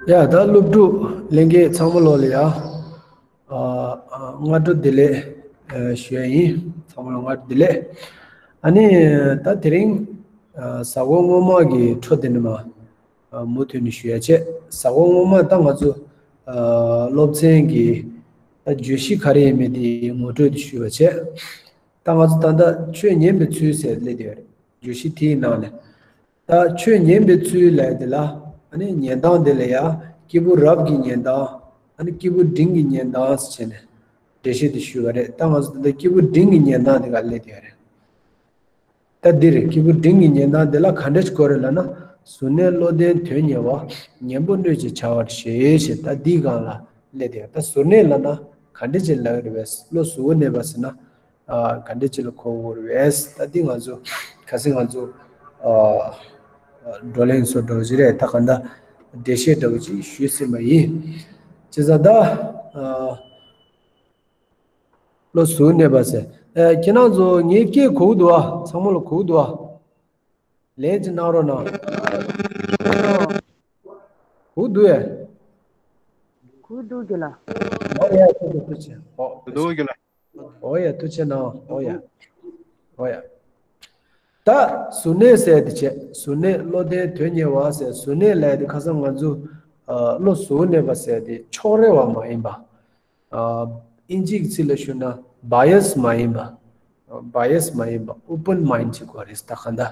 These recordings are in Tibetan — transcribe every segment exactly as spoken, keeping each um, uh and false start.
ཡ་ད་སློབ་ཕྲུག་ལྷན་རྒྱས་ཚང་མ་ལོ་ལ་ཡ། ཨ་ཨ་སྔ་དྲོ་བདེ་ལེགས་ཨ་ཞུ་ཡ་ཡིན། ཚང་མ་ལ་སྔ་དྲོ་བདེ་ལེགས། ཨ་ནི་ད་དེ་རིང་ཨ་གཟའ་འཁོར་སྔོན་མ་གི་འཕྲོ་དེ་ནས་མ་ཨ་མུ་མཐུད་ནས་ཞུ་ཡ་བྱས། གཟའ་འཁོར་སྔོན་མ་ད་ང་ཚོ་ཨ་སློབ་ཚན་གྱི་ད་བརྗོད་གཞི་ག་རེ་ཡིན་མིན་དེ་ངོ་སྤྲོད་དེ་ཞུས་པ་བྱས། ད་ང་ཚོ་ད་ལྟ་ཆོས་ཉན་པའི་ཚུལ་ཟེར་སླེབས་བསྡད་ཡོད་རེད། བརྗོད་གཞི་དེའི་ནང་ནས། ད་ཆོས་ཉན་པའི་ཚུལ་ལབ་ཡ་དེ་ལ། ཨ་ནི་ཉན་སྟངས་དེ་ལ་ཡ། སྐྱེས་བུ་རབ་ཀྱི་ཉན་སྟངས། ཨ་ནི་སྐྱེས་བུ་འབྲིང་གི་ཉན་སྟངས་ཟེར་བྱས་ནས་འགྲེལ་བཤད་དེ་ཞུས་པ་རེད། ད་ང་ཚོ་ད་ལྟ་སྐྱེས་བུ་འབྲིང་གི་ཉན་སྟངས་དེ་ག་སླེབས་བསྡད་ཡོད་རེད། ད་འདི་རེད། སྐྱེས་བུ་འབྲིང་གི་ཉན་སྟངས་དེ་ལ་ག་འདྲ་ཞིག་དགོས་རེད་ལབ་ན། གཟུར་གནས་བློ་ལྡན་དོན་གཉེར་བ། གཉེན་པོ་གནོད་བྱེད་བྱ་བར་བཞེད་ཞེས། ད་འདིའི་སྒང་ལ་སླེབས་བསྡད་ཡོད། ད་གཟུར་གནས་ལབ་ན་ག་འདྲ་ཅིག་ལབ་ཀྱི་རེད་པས། བློ་གཟུ་བོར་གནས་པ་ཟེར་ན། ཨ་ག་འདྲ་ཅིག་ལ་གོ་དགོས་རེད་པས། ད་འདི་ང་ཚོ་ཁ་སང་ང་ཚོ་ཨ་བགྲོ་གླེང་བཟོ་འདྲ་བོ་ཅིག་རེད། ད་གང་ལྟར་འགྲེལ་བཤད་འདྲ་བོ་ཅིག་ཞུས་ཟིན་པ་ཡིན། བྱས་ཙང་ད་ཨ་བློ་གཟུ་བོར་གནས་པ་ཟེར། ཨ་ཁྱེད་རང་ཚོ་ངའི་སྐད་གོ་གི་འདུག་ཨ། ཚང་མ་ལ་གོ་གི་འདུག་ཨ། ལན་ཅིག་གནང་རོགས་གནང་། གོ་གི་འདུག་ཨེ། གོ་གི་འདུག་རྒན་ལགས། ཨོ་ཡ། ཐུགས་རྗེ་ཆེ། ཨོ། འདུག་རྒན་ལགས། ཨོ་ཡ། ཐུགས་རྗེ་གནང་། ཨོ་ཡ། ཨོ་ཡ། ད་གཟུར་གནས་ཟེར་དེ་བྱས། གཟུར་གནས་བློ་ལྡན་དོན་གཉེར་བ་ཟེར། གཟུར་གནས་ལབ་ཡ་དེ་ཁ་སང་ང་ཚོ་ཨ་བློ་གཟུ་བོར་གནས་པ་ཟེར་དེ་ཕྱོགས་རིས་པ་མ་ཡིན་པ། ཨ་ཨིན་ཇིའི་ཚིག་ལ་ཞུ་ན་བྷ་ཡ་སི་མ་ཡིན་པ། བྷ་ཡ་སི་མ་ཡིན་པ། ཨོ་པན་མའིན་ཌི་ཅིག་དགོས་རེད། ད་གང་ལྟར་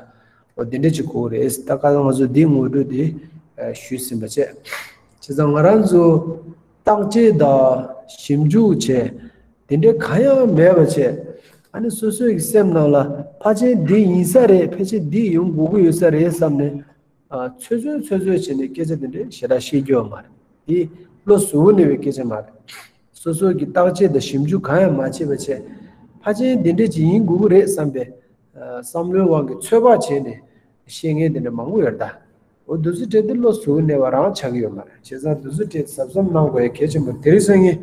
འོ་དེ་འདྲ་ཅིག་དགོས་རེད། ད་ག་ང་ཚོ་འདི་ངོ་སྤྲོད་དེ་ཨ་ཞུས་ཟིན་པ་བྱས། བྱས་ཙང་ང་རང་ཚོ་བརྟག་དཔྱད་དང་ཞིབ་འཇུག་བྱས། དེ་འདྲ་གང་ཡང་མེད་པ་བྱས། ཨ་ནི་སོ་སོའི་གི་སེམས་ནང་ལ་ཕལ་ཆེར་འདི་ཡིན་ས་རེད། ཕལ་ཆེར་འདི་ཡོང་དགོས་ཀྱི་ཡོད་ས་རེད་བསམ་ནས། ཨ་ཚོད་ཚོད་ཚོད་ཚོད་བྱས་ནས་སྐད་ཆ་དེ་འདྲ་ཞེ་དྲག་བཤད་རྒྱུ་ཡོད་མ་རེད། དེ་བློ་གཟུ་བོར་གནས་པའི་སྐད་ཆ་མ་རེད། སོ་སོ་གི་བརྟག་དཔྱད་དང་ཞིབ་འཇུག་གང་ཡང་མ་བྱས་པ་བྱས། ཕལ་ཆེར་འདི་འདྲ་ཅིག་ཡིན་དགོས་ཀྱི་རེད་བསམ་པའི་ཨ་བསམ་བློའི་དབང་གིས་ཚོད་དཔག་བྱས་ནས་བཤད་མཁན་དེ་འདྲ་མང་པོ་ཡོད་རེད་ད། འོ་དེ་ཚོའི་གྲས་དེ་བློ་གཟུ་བོར་གནས་པ་རང་ཆགས་ཀྱི་ཡོད་མ་རེད། བྱས་ཙང་དེ་ཚོའི་གྲས་གཟབ་གཟབ་གནང་དགོས་ཡ་གལ་ཆེན་པོ། དེ་རིང་སང་ཉིན་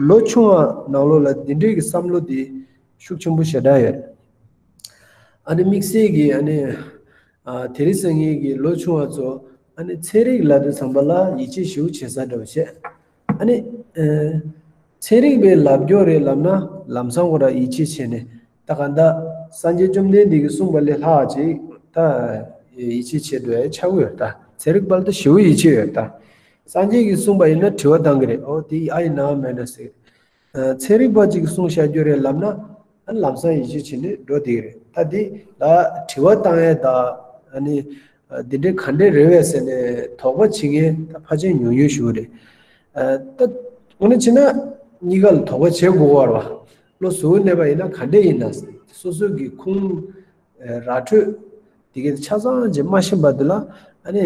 ལོ་ཆུང་བ་ནང་ལོགས་ལ་འདི་འདྲའི་གི་བསམ་བློ་དེ་ཤུགས་ཆེན་པོ་ཞེ་དྲག་ཡོད་རེད། ཨ་ནི་དམིགས་བསལ་གྱི་ཨ་ནི་ཨ་དེ་རིང་སང་ཉིན་གྱི་ལོ་ཆུང་བ་ཚོ་ཨ་ནི་ཚན་རིག་ལབ་དུས་ཙམ་པ་ལ་ཡིད་ཆེས་ཞེ་པོ་བྱེད་ས་འདྲ་བོ་བྱས། ཨ་ནི་ཨ་ཚན་རིག་པའི་ལབ་རྒྱུ་རེད་ལབ་ན་ལམ་སང་ཁོ་རང་ཡིད་ཆེས་བྱས་ནས། ད་གང་ལྟར་སངས་རྒྱས་བཅོམ་ལྡན་འདས་ཀྱིས་གསུངས་པ་ལས་ལྷག་ཅིག་ད་ཡིད་ཆེས་བྱེད་འགྲོ་ཡ་ཆགས་ཀྱི་ཡོད་ད། ཚན་རིག་པ་ལ་ད་ཞེ་པོ་ཡིད་ཆེས་ཡོད་ད། སངས་རྒྱས་ཀྱིས་གསུངས་པ་ཡིན་ན་དྲི་བ་བཏང་གི་རེད། ཨོ་དེ་ཨ་ཡིན་ནམ་མིན་ནམ་ཟེར། ཚན་རིག་པ་གཅིག་གིས་གསུངས་བཞག་རྒྱུ་རེད་ལབ་ན། ཨ་ལམ་སང་ཡིད་ཆེས་བྱས་ནས་འགྲོ་བསྡད་ཀྱི་རེད། ད་འདི་ལ་དྲི་བ་བཏང་ཡས་དང་། ཨ་ནི་འདི་འདྲའི་ག་འདྲས་རེད་པས་ཟེར་ནས་དོགས་པ་བྱེད་མཁན་ད་ཕལ་ཆེར་ཉུང་ཉུང་ཞིག་རེད། ད་དངོས་གནས་བྱས་ན་གཉིས་ཀ་ལ་དོགས་པ་བྱེད་དགོས་པ་རེད་པ། བློ་གཟུ་བོར་གནས་པ་ཡིན་ན་ག་འདྲས་ཡིན་ན། སོ་སོ་གི་ཁུངས་ར་འཕྲོད་དེ་གའི་ཆ་ཚང་ཅིག་མ་ཤེས་པ་དེ་ལ་ཨ་ནི་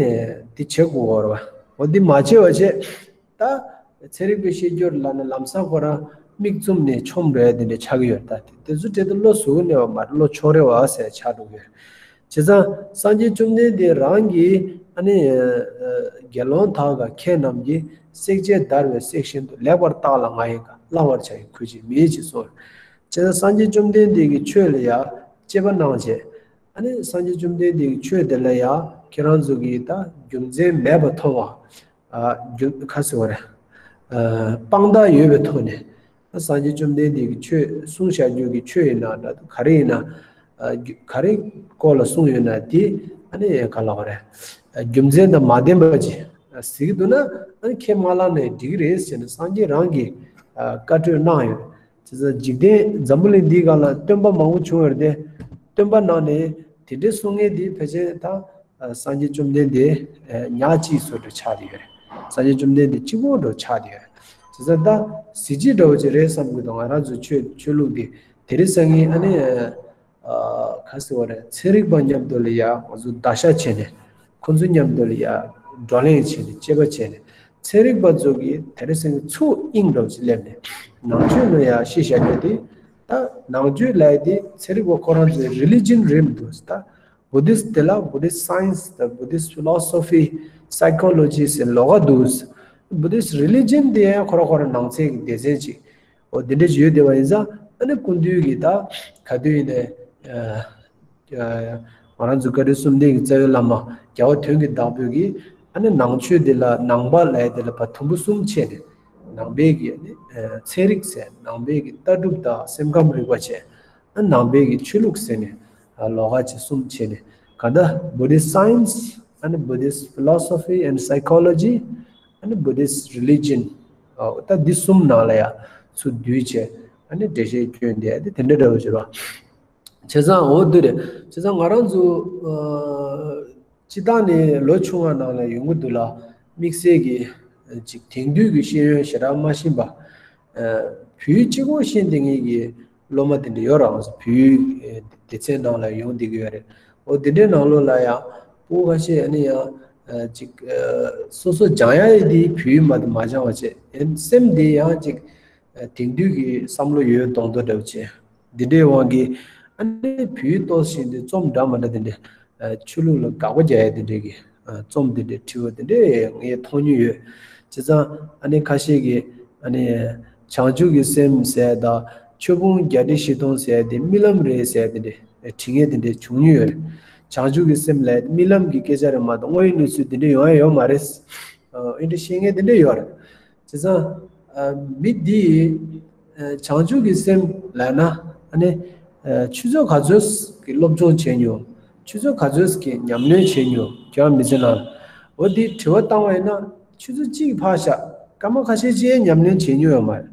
འདི་བྱེད་དགོས་པ་རེད་པ། འོ་འདི་མ་བྱས་པ་བྱས། ད་ཚན་རིག་པའི་བཤད་རྒྱུར་ལབ་ན་ལམ་སང་ཁོ་རང་མིག་བཙུམ་ནས་མཆོང་འགྲོ་ཡ་དེ་འདྲ་ཆགས་ཀྱི་ཡོད། ད་དེ་ཚོའི་གྲས་དེ་བློ་གཟུ་བོར་གནས་པ་མ་རེད། བློ་ཕྱོགས་རིས་པ་ཟེར་ཆགས་འགྲོ་གི་ཡོད། བྱས་ཙང་སངས་རྒྱས་བཅོམ་ལྡན་འདས་རང་གིས་ཨ་ནི་དགེ་སློང་དག་ག་མཁས་རྣམས་ཀྱིས། བསྲེག་བཅད་བརྡར་བའི་སྲེག་བཞིན་དུ། ལེགས་པར་བརྟགས་ལ་ང་ཡི་བཀའ། བླང་བར་བྱ་ཡི་གུས་ཕྱིར་མིན་ཞེས་གསུངས། བྱས་ཙང་སངས་རྒྱས་བཅོམ་ལྡན་འདས་ཀྱིས་ཆོས་ལ་ཡ་དཔྱད་པ་གནང་བྱས། ཨ་ནི་སངས་རྒྱས་བཅོམ་ལྡན་འདས་ཀྱི་ཆོས་དེ་ལ་ཡ་ཁྱེད་རང་ཚོ་གིས་ད་རྒྱུ་མཚན་མེད་པ་མཐོང་བ། ཨ་རྒྱུ་ག་ཟེར་བ་རེད། ཨ་དཔང་རྟགས་ཡོད་པའི་ཐོག་ནས། ད་སངས་རྒྱས་བཅོམ་ལྡན་འདས་ཀྱིས་ཆོས་གསུངས་བཞག་རྒྱུ་གི་ཆོས་ཡིན་ན་འདྲ། ག་རེ་ཡིན་ན། ཨ་རྒྱུ་ག་རེ་སྐོར་ལ་གསུངས་ཡོད་ན་དེ་ཨ་ནི་ག་ལབ་དགོས་རེད། ཨ་རྒྱུ་མཚན་དང་མ་ལྡན་པ་ཅིག་ཨ་ཟེར་གྱི་འདུག་ན། ཨ་ནི་ཁས་མ་བླངས་ནའི་འགྲིག་གི་རེད་ཟེར་ནས་སངས་རྒྱས་རང་གིས་ཨ་བཀའ་གྲོས་གནང་ཡོད། བྱས་ཙང་འཇིག་རྟེན་འཛམ་བུ་གླིང་འདིའི་སྒང་ལ་སྟོན་པ་མང་པོ་བྱུང་ཡོད་རེད་དེ། སྟོན་པ་ནང་ནས་དེ་འདྲའི་གསུང་མཁན་དེ་ཕལ་ཆེར་ད་ཨ་སངས་རྒྱས་བཅོམ་ལྡན་འདས་ཨ་ཉག་གཅིག་བཟོ་འདྲ་ཆགས་བསྡད་ཡོད་རེད། སངས་རྒྱས་བཅོམ་ལྡན་འདས་གཅིག་པོ་འདྲ་ཆགས་བསྡད་ཡོད་རེད། བྱས་ཙང་ད་གཟི་བརྗིད་འདྲ་བོ་ཅིག་རེད་བསམ་གྱི་འདུག་ང་རང་ཚོའི་ཆོས་ཆོས་ལུགས་འདི། དེ་རིང་སང་ཉིན་ཨ་ནི་ཨ་ག་ཟེར་བ་རེད། ཚན་རིག་པ་མཉམ་དུ་ལ་ཡ་ང་ཚོ་བརྡར་ཤ་བྱས་ནས། ཁོང་ཚོ་མཉམ་དུ་ལ་ཡ་བགྲོ་གླེང་བྱས་ནས། དཔྱད་པ་བྱས་ནས། ཚན་རིག་པ་ཚོ་གིས་དེ་རིང་སང་ཉིན་ཚུར་དབྱིངས་འདྲ་བོ་ཅིག་སླེབས་ནས་ནང་ཆོས་ལ་ཡ་བཤད་བཞག་རྒྱུ་དེ། ད་ནང་ཆོས་ལབ་ཡ་དེ་ཚན་རིག་པ་ཁོ་རང་ཚོའི་རི་ལི་ཇན་རེད་མི་འདུག་ད་བུ་དིསྟ་དེ་ལ་བུ་དིསྟ་སའེན་སི་དང་བུ་དིསྟ་ཕི་ལོ་སོ་ཕི། སའི་ཀོ་ལོ་ཇི་ཟེར་ལོགས་ཀ་འདུག་བུ་དིསྟ་རི་ལི་ཇན་དེ་ཡང་ཁོ་རང་ཁོ་རང་ནང་ཚན་གྱི་སྡེ་ཚན་ཅིག་འོ་དེ་འདྲ་ཅིག་ཡོད་བསྡད་པ་ཡིན་ཙང་། ཨ་ནི་སྐུ་མདུན་གྱིས་ད་ག་དུས་ཡིན་ནའི་ཨ་ཨ་ང་རང་ཚོ་བཀའ་དྲིན་གསུམ་ལྡན་གྱི་རྩ་བའི་བླ་མ་རྒྱལ་བ་དོན་གྱི་བདག་པོས་ཀྱིས་ ཨ་ནི་ནང་ཆོས་འདི་ལ་ནང་པ་ལབ་ཡ་འདི་ལ་ཕར་དུམ་བུ་གསུམ་ཕྱེ་ནས། ནང་པའི་གི་ཨ་ནི་ཚན་རིག་ཟེར། ནང་པའི་གི་ལྟ་གྲུབ་དང་སེམས་ཁམས་རིག་པ་བྱས། ཨ་ནང་པའི་གི་ཆོས་ལུགས་ཟེར་ནས། ཨ་ལོགས་ཀ་ཅིག་གསུམ་ཕྱེ་ནས། གང་ལྟར་Buddhist science, ཨ་ནི་Buddhist philosophy and psychology, ཨ་ནི་Buddhist religion, ཨ་ད་འདི་གསུམ་ནང་ལ་ཡ་ཚུར་བསྡུས་བྱས། ཨ་ནི་འགྲེལ་བཤད་སྐྱོན་དེ་ཨ་ནི་དེ་འདྲ་འདྲ་བོ་བྱེད་པ། བྱས་ཙང་འོ་འདི་རེད། བྱས་ཙང་ང་རང་ཚོ་ཨ་སྤྱིར་བཏང་ནས་ལོ་ཆུང་བ་ནང་ལ་ཡོང་གི་འདུག་ལ། དམིགས་བསལ་གྱི་ཅིག་དེང་དུས་ཀྱི་ཤེས་ཡོན་ཞེ་དྲག་མ་ཤེས་པ། ཨ་བོད་ཡིག་གཅིག་པོ་ཤེས་བསྡད་མཁན་གྱི་སློབ་མ་དེ་འདྲ་ཡོད་རེད། བོད་ཡིག་ཨ་སྡེ་ཚན་ནང་ལ་ཡོང་བསྡད་ཀྱི་ཡོད་རེད། འོ་དེ་འདྲའི་ནང་ལོགས་ལ་ཡང་སྤུ་གུ་ཁ་ཤས་ཨ་ནི་ཡང་ཨ་ཅིག་ཨ་སོ་སོ་སྦྱང་ཡ་ཡི་དེ་བོད་ཡིག་མ་དེ་མ་སྦྱང་བ་བྱས། ཡང་སེམས་དེ་ཡང་ཅིག་ཨ་དེང་དུས་ཀྱི་བསམ་བློ་ཡོད་མདོག་མདོག་འདྲ་བོ་བྱས། འདི་འདྲའི་དབང་གིས་ཨ་ནི་བོད་ཡིག་ཏོག་ཙམ་ཤེས་དུས་རྩོམ་འདྲ་མི་འདྲ་དེ་འདྲའི་ཨ་ཆོས་ལུགས་ལ་དགག་པ་རྒྱག་ཡ་དེ་འདྲའི་གི་ཨ་རྩོམ་དེ་འདྲའི་བྲིས་པ་དེ་འདྲའི་ངས་མཐོང་མྱོང་ཡོད། བྱས་ཙང་ཨ་ནི་ཁ་ཤས་ཀྱིས་ཨ་ནི་བྱང་ཆུབ་ཀྱི་སེམས་ཟེར་དང་ཆོས་ཕུང་བརྒྱད་ཁྲི་བཞི་སྟོང་ཟེར་དེ་རྨི་ལམ་རེད་ཟེར་དེ་འདྲའི་བྲིས་མཁན་དེ་འདྲའི་བྱུང་མྱོང་ཡོད་རེད། བྱང་ཆུབ་ཀྱི་སེམས་ལ་རྨི་ལམ་གྱི་སྐད་ཆ་རེད་མ་གཏོགས་དངོས་ཡོད་གནས་ཚུལ་དེ་འདྲ་ཡོང་ཡ་ཡོད་མ་རེད། ཨ་འདི་འདྲ་བཤད་མཁན་དེ་འདྲ་ཡོད་རེད། བྱས་ཙང་ཨ་མི་འདིས་ཨ་བྱང་ཆུབ་ཀྱི་སེམས་ལབ་ན་ཨ་ནི་ཨ་ཆུ་ཚོད་ག་ཚོད་ཀྱི་སློབ་སྦྱོང་བྱས་མྱོང་། ཆུ་ཚོད་ག་ཚོད་ཀྱི་ཉམས་ལེན་བྱས་མྱོང་། ཁྱེད་རང་མི་ཚེ་ནང་འོ་འདི་དྲི་བ་བཏང་བ་ཡིན་ན་ཆུ་ཚོད་གཅིག་ཕར་བཞག་སྐར་མ་ཁ་ཤས་ཅིག་ཉམས་ལེན་བྱས་མྱོང་ཡོད་མ་རེད།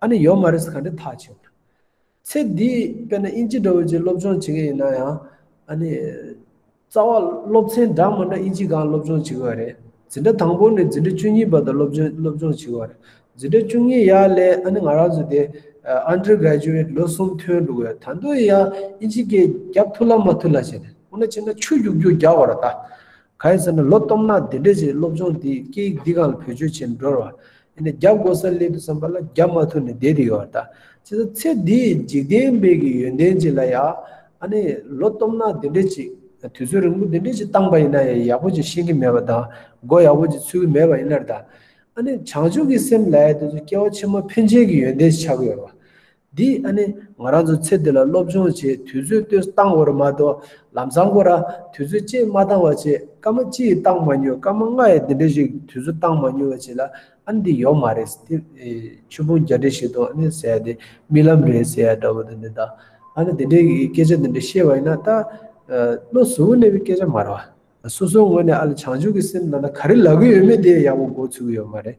ཨ་ནི་ཡོད་མ་རེད་ཟེར་ག་འདྲ་ཐག་ཆོད། ཚེ་འདི་དཔེར་ན་དབྱིན་ཇི་འདྲ་བོ་ཅིག་སློབ་སྦྱོང་བྱེད་མཁན་ཡིན་ན་ཡང་ཨ་ནི་རྩ་བ་སློབ་ཚན་འདྲ་མི་འདྲ་དབྱིན་ཇི་སྒང་སློབ་སྦྱོང་བྱེད་དགོས་རེད། འཛིན་གྲྭ་དང་པོ་ནས་འཛིན་གྲྭ་བཅུ་གཉིས་བར་དུ་སློབ་སྦྱོང་སློབ་སྦྱོང་བྱེད་དགོས་རེད། འཛིན་གྲྭ་བཅུ་གཉིས་ཡར་ལས་ཨ་ནི་ང་རང་ཚོ་དེ་ཨ་ཨན་ཌར་གྷ་རེ་ཇུ་ཨེཊ་ལོ་གསུམ་ཐོན་འགྲོ་དགོས། ད་དུང་ཡང་དབྱིན་ཇི་སྐད་རྒྱབ་ཐུབ་ལ་མ་ཐུབ་ལ་བྱས་ནས་འོ་ན་བྱས་ན་ཆུ་རྒྱུག་རྒྱུག་རྒྱག་དགོས་རེད་ད། གང་ཡིན་ཟེར་ན་ལོ་སྟོང་ནང་འདི་འདྲ་ཞིག་སློབ་སྦྱོང་འདི་སྐད་ཡིག་འདི་སྒང་ལ་བེད་སྤྱོད་བྱེད་འགྲོ་བ། ཡིན་ན་རྒྱབ་དགོས་ས་སླེབས་དུས་ཙམ་པ་ལ་རྒྱབ་མ་ཐུབ་ནས་བསྡད་དེ་ཡོད་རེད་ད། བྱས་ཙང་ཚེ་འདིའི་འཇིག་རྟེན་པའི་གི་ཡོན་ཏན་ཅིག་ལ་ཡ་ཨ་ནི་ལོ་སྟོང་ནང་འདི་འདྲ་ཅིག་དུས་ཚོད་རིང་པོ་འདི་འདྲ་ཅིག་བཏང་པ་ཡིན་ན་ཡང་ཡག་པོ་ཅིག་ཤེས་ཀྱི་མེད་པ་དང་མགོ་ཡག་པོ་ཅིག་ཚོས་ཀྱི་མེད་པ་ཡིན་ན་རེད་ད། ཨ་ནི་བྱང་ཆུབ་ཀྱི་སེམས་ལབ་ཡ་དེ་ཚོ་སྐྱེ་བ་ཕྱི་མ་ཕན་ཆད་ཀྱི་ཡོན་ཏན་ཞིག་ཆགས་ཀྱི་ཡོད་རེད་བ། འདི་ཨ་ནི་ང་རང་ཚོ་ཚེ་འདི་ལ་སློབ་སྦྱོང་བྱེད་དུས་ཚོད་ལྟོས་བཏང་བར་མ་གཏོགས་ལམ་སང་ཁོ་ར་དུས་ཚོད་ཅིག་མ་བཏང་བ་བྱེད། སྐར་མ་གཅིག་བཏང་མ་མྱོང་། སྐར་མ་ལྔ་ཡི་འདི་འདྲ་ཞིག་དུས་ཚོད་བཏང་མ་མྱོང་བ་བྱེད་ལ་ཨ་ནི་འདི་ཡོད་མ་རེད། འདི་ཆུ་ཕུང་བརྒྱ་ཁྲི་བཞི་སྟོང་ཨ་ནི་ཟེར་ཡ་དེ་རྨི་ལམ་རེད་ཟེར་ཡ་འདྲ་བོ་དེ་འདྲ་དང་། ཨ་ནི་དེ་འདྲའི་སྐད་ཆ་དེ་འདྲ་བཤད་པ་ཡིན་ན་ད་བློ་གཟུ་བོ་གནས་པའི་སྐད་ཆ་མ་རེད་བ། སོ་སོའི་ངོས་ནས་ཨ་ལ་བྱང་ཆུབ་ཀྱི་སེམས་ལབ་ན་ག་རེ་ལབ་ཀྱི་ཡོད་མེད་དེ་ཡག་པོ་མགོ་ཚོས་ཀྱི་ཡོད་མ་རེད།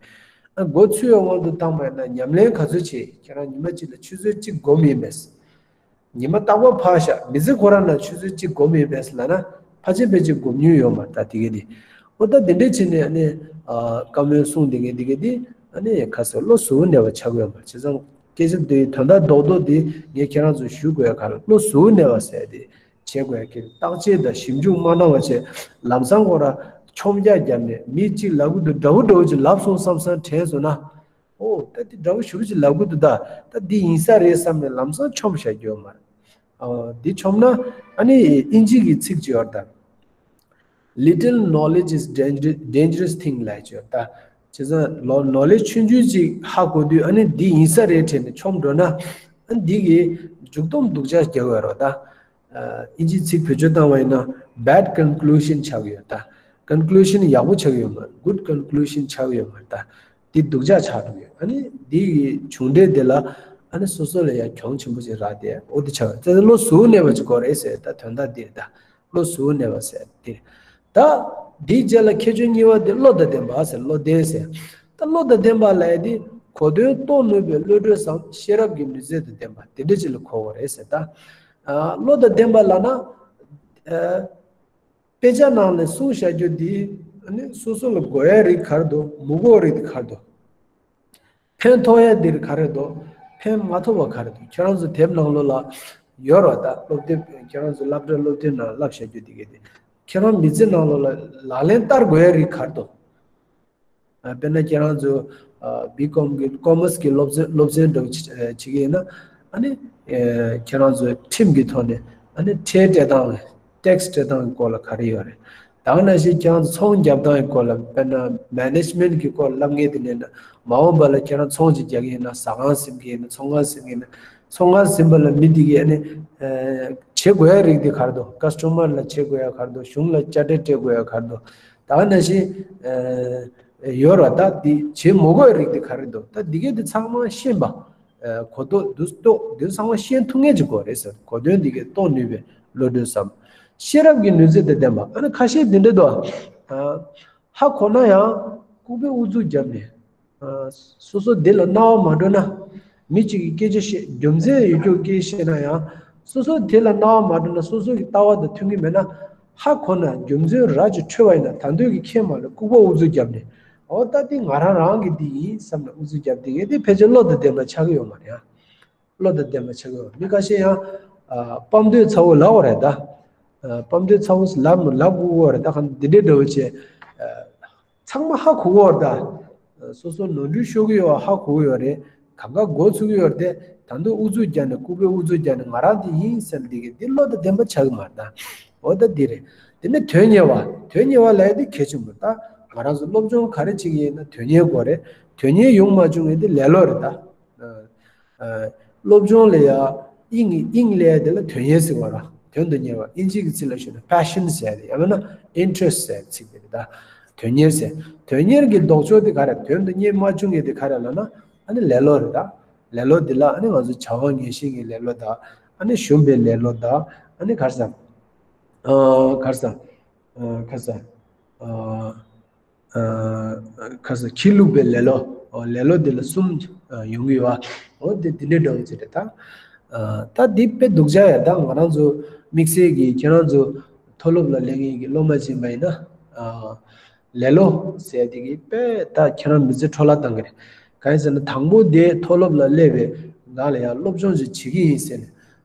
ཨ་མགོ་ཚོས་ཡོད་དབང་དུ་བཏང་པ་ཡིན་ན་ཉམས་ལེན་ག་ཚོད་བྱེད། ཁྱེད་རང་ཉི་མ་གཅིག་ལ་ཆུ་ཚོད་གཅིག་སྒོམ་ཡིན་པས། ཉི་མ་རྟག་པར་ཕར་བཞག་མི་ཚེ་ཁོ་རང་ན་ཆུ་ཚོད་གཅིག་སྒོམ་ཡིན་པས་ལབ་ན་ཕལ་ཆེར་ཕལ་ཆེར་སྒོམ་མྱོང་ཡོད་མ་རེད་ད་དེ་ག་དེ། འོ་ད་དེ་འདྲས་བྱས་ནས་ཨ་ནི་ཨ་བཀའ་མོལ་གསུངས་བསྡད་མཁན་དེ་ག་དེ་ཨ་ནི་ཁ་སང་བློ་གཟུ་བོ་གནས་པ་ཆགས་ཀྱི་ཡོད་མ་རེད། བྱས་ཙང་སྐད་ཆ་འདིའི་དོན་དག་རྡོག་རྡོག་དེ་ངས་ཁྱེད་རང་ཚོ་ཞུ་དགོས་ཡ་ག་ལ་བློ་གཟུ་བོ་གནས་པ་ཟེར་དེ། བྱེད་དགོས་ཀྱི་བརྟག་དཔྱད་དང་ཞིབ་འཇུག་མ་གནང་བ་བྱས་ལམ་སང་ཁོ་ར་མཆོང་རྒྱག་བརྒྱབ་ནས་མི་གཅིག་ལབ་གི་འདུག་འདྲ་བོ་འདྲ་བོ་ཅིག་ལབ་སོང་བསམ་བསམ་དྲན་སོང་ན། ཨོ་ད་དེ་འདྲ་བོ་ཞུ་བ་ཅིག་ལབ་གི་འདུག་ད་ད་འདི་ཡིན་ས་རེད་བསམ་ནས་ལམ་སང་མཆོང་བཞག་རྒྱུ་ཡོད་མ་རེད། ཨོ་འདི་མཆོང་ན་ཨ་ནི་དབྱིན་ཇི་གི་ཚིག་ཅིག་ཡོད་རེད་ད། Little knowledge is danger- dangerous thing ལབ་ཅིག་ཡོད་རེད་ད། བྱས་ཙང་ལོ་ནོ་ལེ་ཇི་ཆུང་ཆུང་ཅིག་ཧ་གོ་དུས་ཨ་ནི་འདི་ཡིན་ས་རེད་དྲན་ནས་མཆོང་འགྲོ་ན་ཨ་འདི་གི་མཇུག་སྡོམ་སྡུག་ཅག་རྒྱག་གི་ཡོད་རེད་ད། ཨ་དབྱིན་ཇིའི་ཚིག་བེད་སྤྱོད་བཏང་བ་ཡིན་ན་bad conclusion ཆགས་ཀྱི་ཡོད་ད། Conclusion ཡག་པོ་ཆགས་ཀྱི་ཡོད་མ་རེད། Good conclusion ཆགས་ཀྱི་ཡོད་མ་རེད་ད། འདི་སྡུག་ཅག་ཆགས་འགྲོ་གི་ཡོད། ཨ་ནི་འདི་གི་བྱུང་འབྲས་དེ་ལ་ཨ་ནི་སོ་སོ་ལ་ཡང་གྱོང་ཆེན་པོ་ཅིག་རག་སྟེ་འོ་དེ་ཆགས་ཡོད། དེ་བློ་གཟུ་བོ་གནས་པ་ཅིག་དགོས་རེད་ཟེར་ད་དོན་དག་འདི་རེད་ད། བློ་གཟུ་བོ་གནས་པ་ཟེར་འདི་རེད་ད། འདིའི་རྗེས་ལ་ཁྱད་ཆོས་གཉིས་པ་འདི་བློ་དང་ལྡན་པ་ཟེར་བློ་ལྡན་ཟེར། ད་བློ་དང་ལྡན་པ་ལབ་ཡ་འདི་གོ་དོན་རྟོགས་ནུས་པའི་བློ་གྲོས་སམ་ཤེས་རབ་ཀྱི་ནུས་རྩལ་དང་ལྡན་པ་དེ་འདྲ་ཅིག་ལ་གོ་དགོས་རེད་ཟེར་ད། ཨ་བློ་དང་ལྡན་པ་ལབ་ན། ཨ་དཔེ་ཆ་ནང་ནས་གསུངས་བཞག་རྒྱུ་འདི་ཨ་ནི་སོ་སོ་ལ་དགོས་ཡ་རིགས་ག་རེ་འདུག་མི་དགོས་རིགས་འདི་ག་རེ་འདུག་ཕན་ཐོགས་ཡ་འདིར་ག་རེ་འདུག་ཕན་མ་ཐོགས་པ་ག་རེ་འདུག་ཁྱེད་རང་ཚོ་དེབ་ནང་ལོགས་ལ་ཡོད་རེད་ད། སློབ་དེབ་ཁྱེད་རང་ཚོ་སློབ་གྲྭ་སློབ་དེབ་ནང་བསླབ་བཞག་རྒྱུ་འདི་གས་དེ་ཁྱེད་རང་མི་ཚེ་ནང་ལོགས་ལ་ལག་ལེན་བསྟར་དགོས་ཡ་རིགས་ག་རེ་འདུག་ཨ་དཔེར་ན་ཁྱེད་རང་ཚོ་ཨ་བི་ཀོམ་གི་ཀོ་མར་སི་གི་སློབ་ཚན་སློབ་ཚན་འདྲ་བོ་བྱེད་ཀྱི་ཡིན་ན་ཨ་ནི་ཨ་ཁྱེད་རང་ཚོ་ཁྲིམས་ཀྱི་ཐོག་ནས་ཨ་ནི་ཁྲལ་སྤྲད་སྟངས་ཊེག་སི་སྤྲད་སྟངས་ཀྱི་སྐོར་ལ་ག་རེ་ཡོད་རེད། ད་ག་ནང་བཞིན་ཁྱེད་རང་ཚོ་ཚོང་རྒྱག་སྟངས་ཀྱི་སྐོར་ལ་དཔེར་ན་མེ་ནེ་ཇི་མེན་ཊི་གི་སྐོར་ལ་བསླབ་མཁན་དེ་ནས་ན་མ་འོངས་པ་ལ་ཁྱེད་རང་ཚོང་ཅིག་རྒྱག་གི་ཡིན་ན་ཟ་ཁང་ཟིན་གི་ཡིན་ན་ཚོང་ཁང་ཟིན་གི་ཡིན་ན་ཚོང་ཁང་ཟིན་པ་ལ་མི་དེ་གིས་ཨ་ནི་ཨ་བྱེད་དགོས་ཡ་རིགས་དེ་ག་རེ་འདུག་ཀ་སི་ཊ་མར་ལ་བྱེད་དགོས་ཡ་ག་རེ་འདུག་གཞུང་ལ་དཔྱ་ཁྲལ་སྤྲད་དགོས་ཡ་ག་རེ་འདུག་ད་ག་ནང་བཞིན་ཡོད་ར། ད་འདི་བྱེད་མ་དགོས་རིགས་དེ་ག་རེ་འདུག་ད་འདི་གས་དེ་ཚང་མ་ཤེས་པ། གོ་རྟོགས་འདུག་རྟོགས་འདི་ཚང་མ་ཤེས་ཐུབ་ངེས་ཅིག་དགོས་རེད་ཟེར། གོ་དོན་འདི་གས་རྟོགས་ནུས་པའི་བློ་གྲོས་སམ། ཤེས་རབ་ཀྱི་ནུས་ཚད་དང་ལྡན་པ། ཨ་ནི་ཁ་ཤས་འདི་འདྲ་འདུག་ཧ་གོ་ན་ཡང་ལྐུགས་པའི་ཨུ་ཚུགས་བརྒྱབ་ནས། སོ་སོ་དེ་ལ་རྣ་བ་མ་འགྲོ་ན། མི་གཅིག་གིས་སྐད་ཆ་བཤད། རྒྱུ་མཚན་ཡོད་རྒྱུ་སྐད་བཤད་ན་ཡང་། སོ་སོ་དེ་ལ་རྣ་བ་མ་འགྲོ་ན། སོ་སོ་གི་ལྟ་བ་དང་མཐུན་གྱི་མེད་ན། ཧ་གོ་ན་རྒྱུ་མཚན་ར་ཅིག་འཕྲོད་པ་ཡིན་ན། ད་འདོད་ཀྱི་ཁྱད་མ་ལ་ལྐུགས་པ་ཨུ་ཚུགས་བརྒྱབ་ནས། འོ་ད་འདི་ང་རང་རང་གི་འདི་ཡིན་བསམ་ནས་ཨུ་ཚུགས་བརྒྱབ། དེ་ངས་འདི་ཕལ་ཆེར་བློ་དང་ལྡན་པ་ཆགས་ཀྱི་ཡོད་མ་རེད་ཨ། བློ་དང་ལྡན་པ་ཆགས་ཀྱི་ཡོད། མི་ཁ་ཤས་ཡང་ཨ་སྤམ་འདོད་ཚ་བོ་ལབ་པ་རེད་ད། ཨ་སྤམ་འདོད་ཚ་བོ་ལབ་ལབ་དགོས་པ་རེད་ད། གང་འདི་འདྲའི་འདྲ་བོ་བྱས། ཨ་ཚང་མ་ཧ་གོ་གི་ཡོད་རེད་ད། སོ་སོ་ནོར་འཁྲུལ་ཤོར་གི་ཡོད་ཧ་གོ་གི་ཡོད་རེད། གང་ག་མགོ་ཚུགས་ཀྱི་ཡོད་རེད་དེ། ད་དུང་ཨུ་ཚུགས་རྒྱག་ནས་ལྐུགས་པའི་ཨུ་ཚུགས་རྒྱག་ནས་ང་རང་འདི་ཡིན་ཟེར་འདི་གི་འདི་བློ་དང་ལྡན་པ་ཆགས་ཀྱི་མ་རེད་ད། འོ་ད་འདི་རེད། དེ་ནས་དོན་གཉེར་བ། དོན་གཉེར་བ་ལབ་ཡ་འདི་གལ་ཆེན་པོ་རེད་ད། ང་རང་ཚོ་སློབ་སྦྱོང་ག་རེ་བྱེད་ཀྱི་ཡིན་ན་དོན་གཉེར་དགོས་རེད། དོན་གཉེར་ཡོང་མ་བྱུང་ཡ་འདི་ལེ་ལོ་རེད་ད། ཨ་སློབ་སྦྱོང་ལ་ཡ་དབྱིངས་དབྱིངས་ལས་དེ་ལ་དོན་གཉེར་ཟེར་བ་ར། དོན་དུ་གཉེར་བ། ཨིན་ཇི་གི་ཚིག་ལ་ཞུས་ན་passion ཟེར་ཏེ། ཡང་མིན་ན་interest ཟེར་ཚིག་དེ་རེད་ད། དོན་གཉེར་ཟེར། དོན་གཉེར་གྱི་ལྡོག་ཕྱོགས་དེ་ག་རེ། དོན་དུ་གཉེར་མ་བྱུང་ངེས་དེ་ག་རེ་ལབ་ན། ཨ་ནི་ལེ་ལོ་རེད་ད། ལེ་ལོ་འདི་ལ་ཨ་ནི་ང་ཚོ་བྱ་བ་ངན་ཞེན་གྱི་ལེ་ལོ་དང་། ཨ་ནི་ཞུམ་པའི་ལེ་ལོ་དང་། ཨ་ནི་ག་རེ་ཟ། ཨ་ག་རེ་ཟ། ཨ་ག་རེ་ཟ། ཨ། ཁ་ས་ཁྱི་ལུག་པའི་ལེ་ལོ། ལེ་ལོ་འདི་ལ་གསུམ་ཡོང་གི་ཡོད། འོ་འདི་འདི་འདྲའི་འདྲ་བོ་ཅིག་རེད་ད། ད་འདི་དཔེ་སྡུག་ཅག་ཡ་ད། ང་རང་ཚོ་དམིགས་བསལ་གྱི་ཁྱེད་རང་ཚོ་མཐོ་སློབ་ལ་སླེབས་མཁན་གྱི་སློབ་མ་ཅིག་ཡིན་པ་ཡིན་ན། ལེ་ལོ་ཟེར་དེ་གི་དཔེ་ད་ཁྱེད་རང་མི་ཚེ་འཕྲོ་བརླག་བཏང་གི་རེད། གང་ཡིན་ཟེར་ན་དང་པོ་དེ་མཐོ་སློབ་ལ་སླེབས་པའི་སྒང་ལ་ཡང་སློབ་སྦྱོང་ཅིག་བྱེད་ཀྱི་ཡིན་ཟེར་ནས།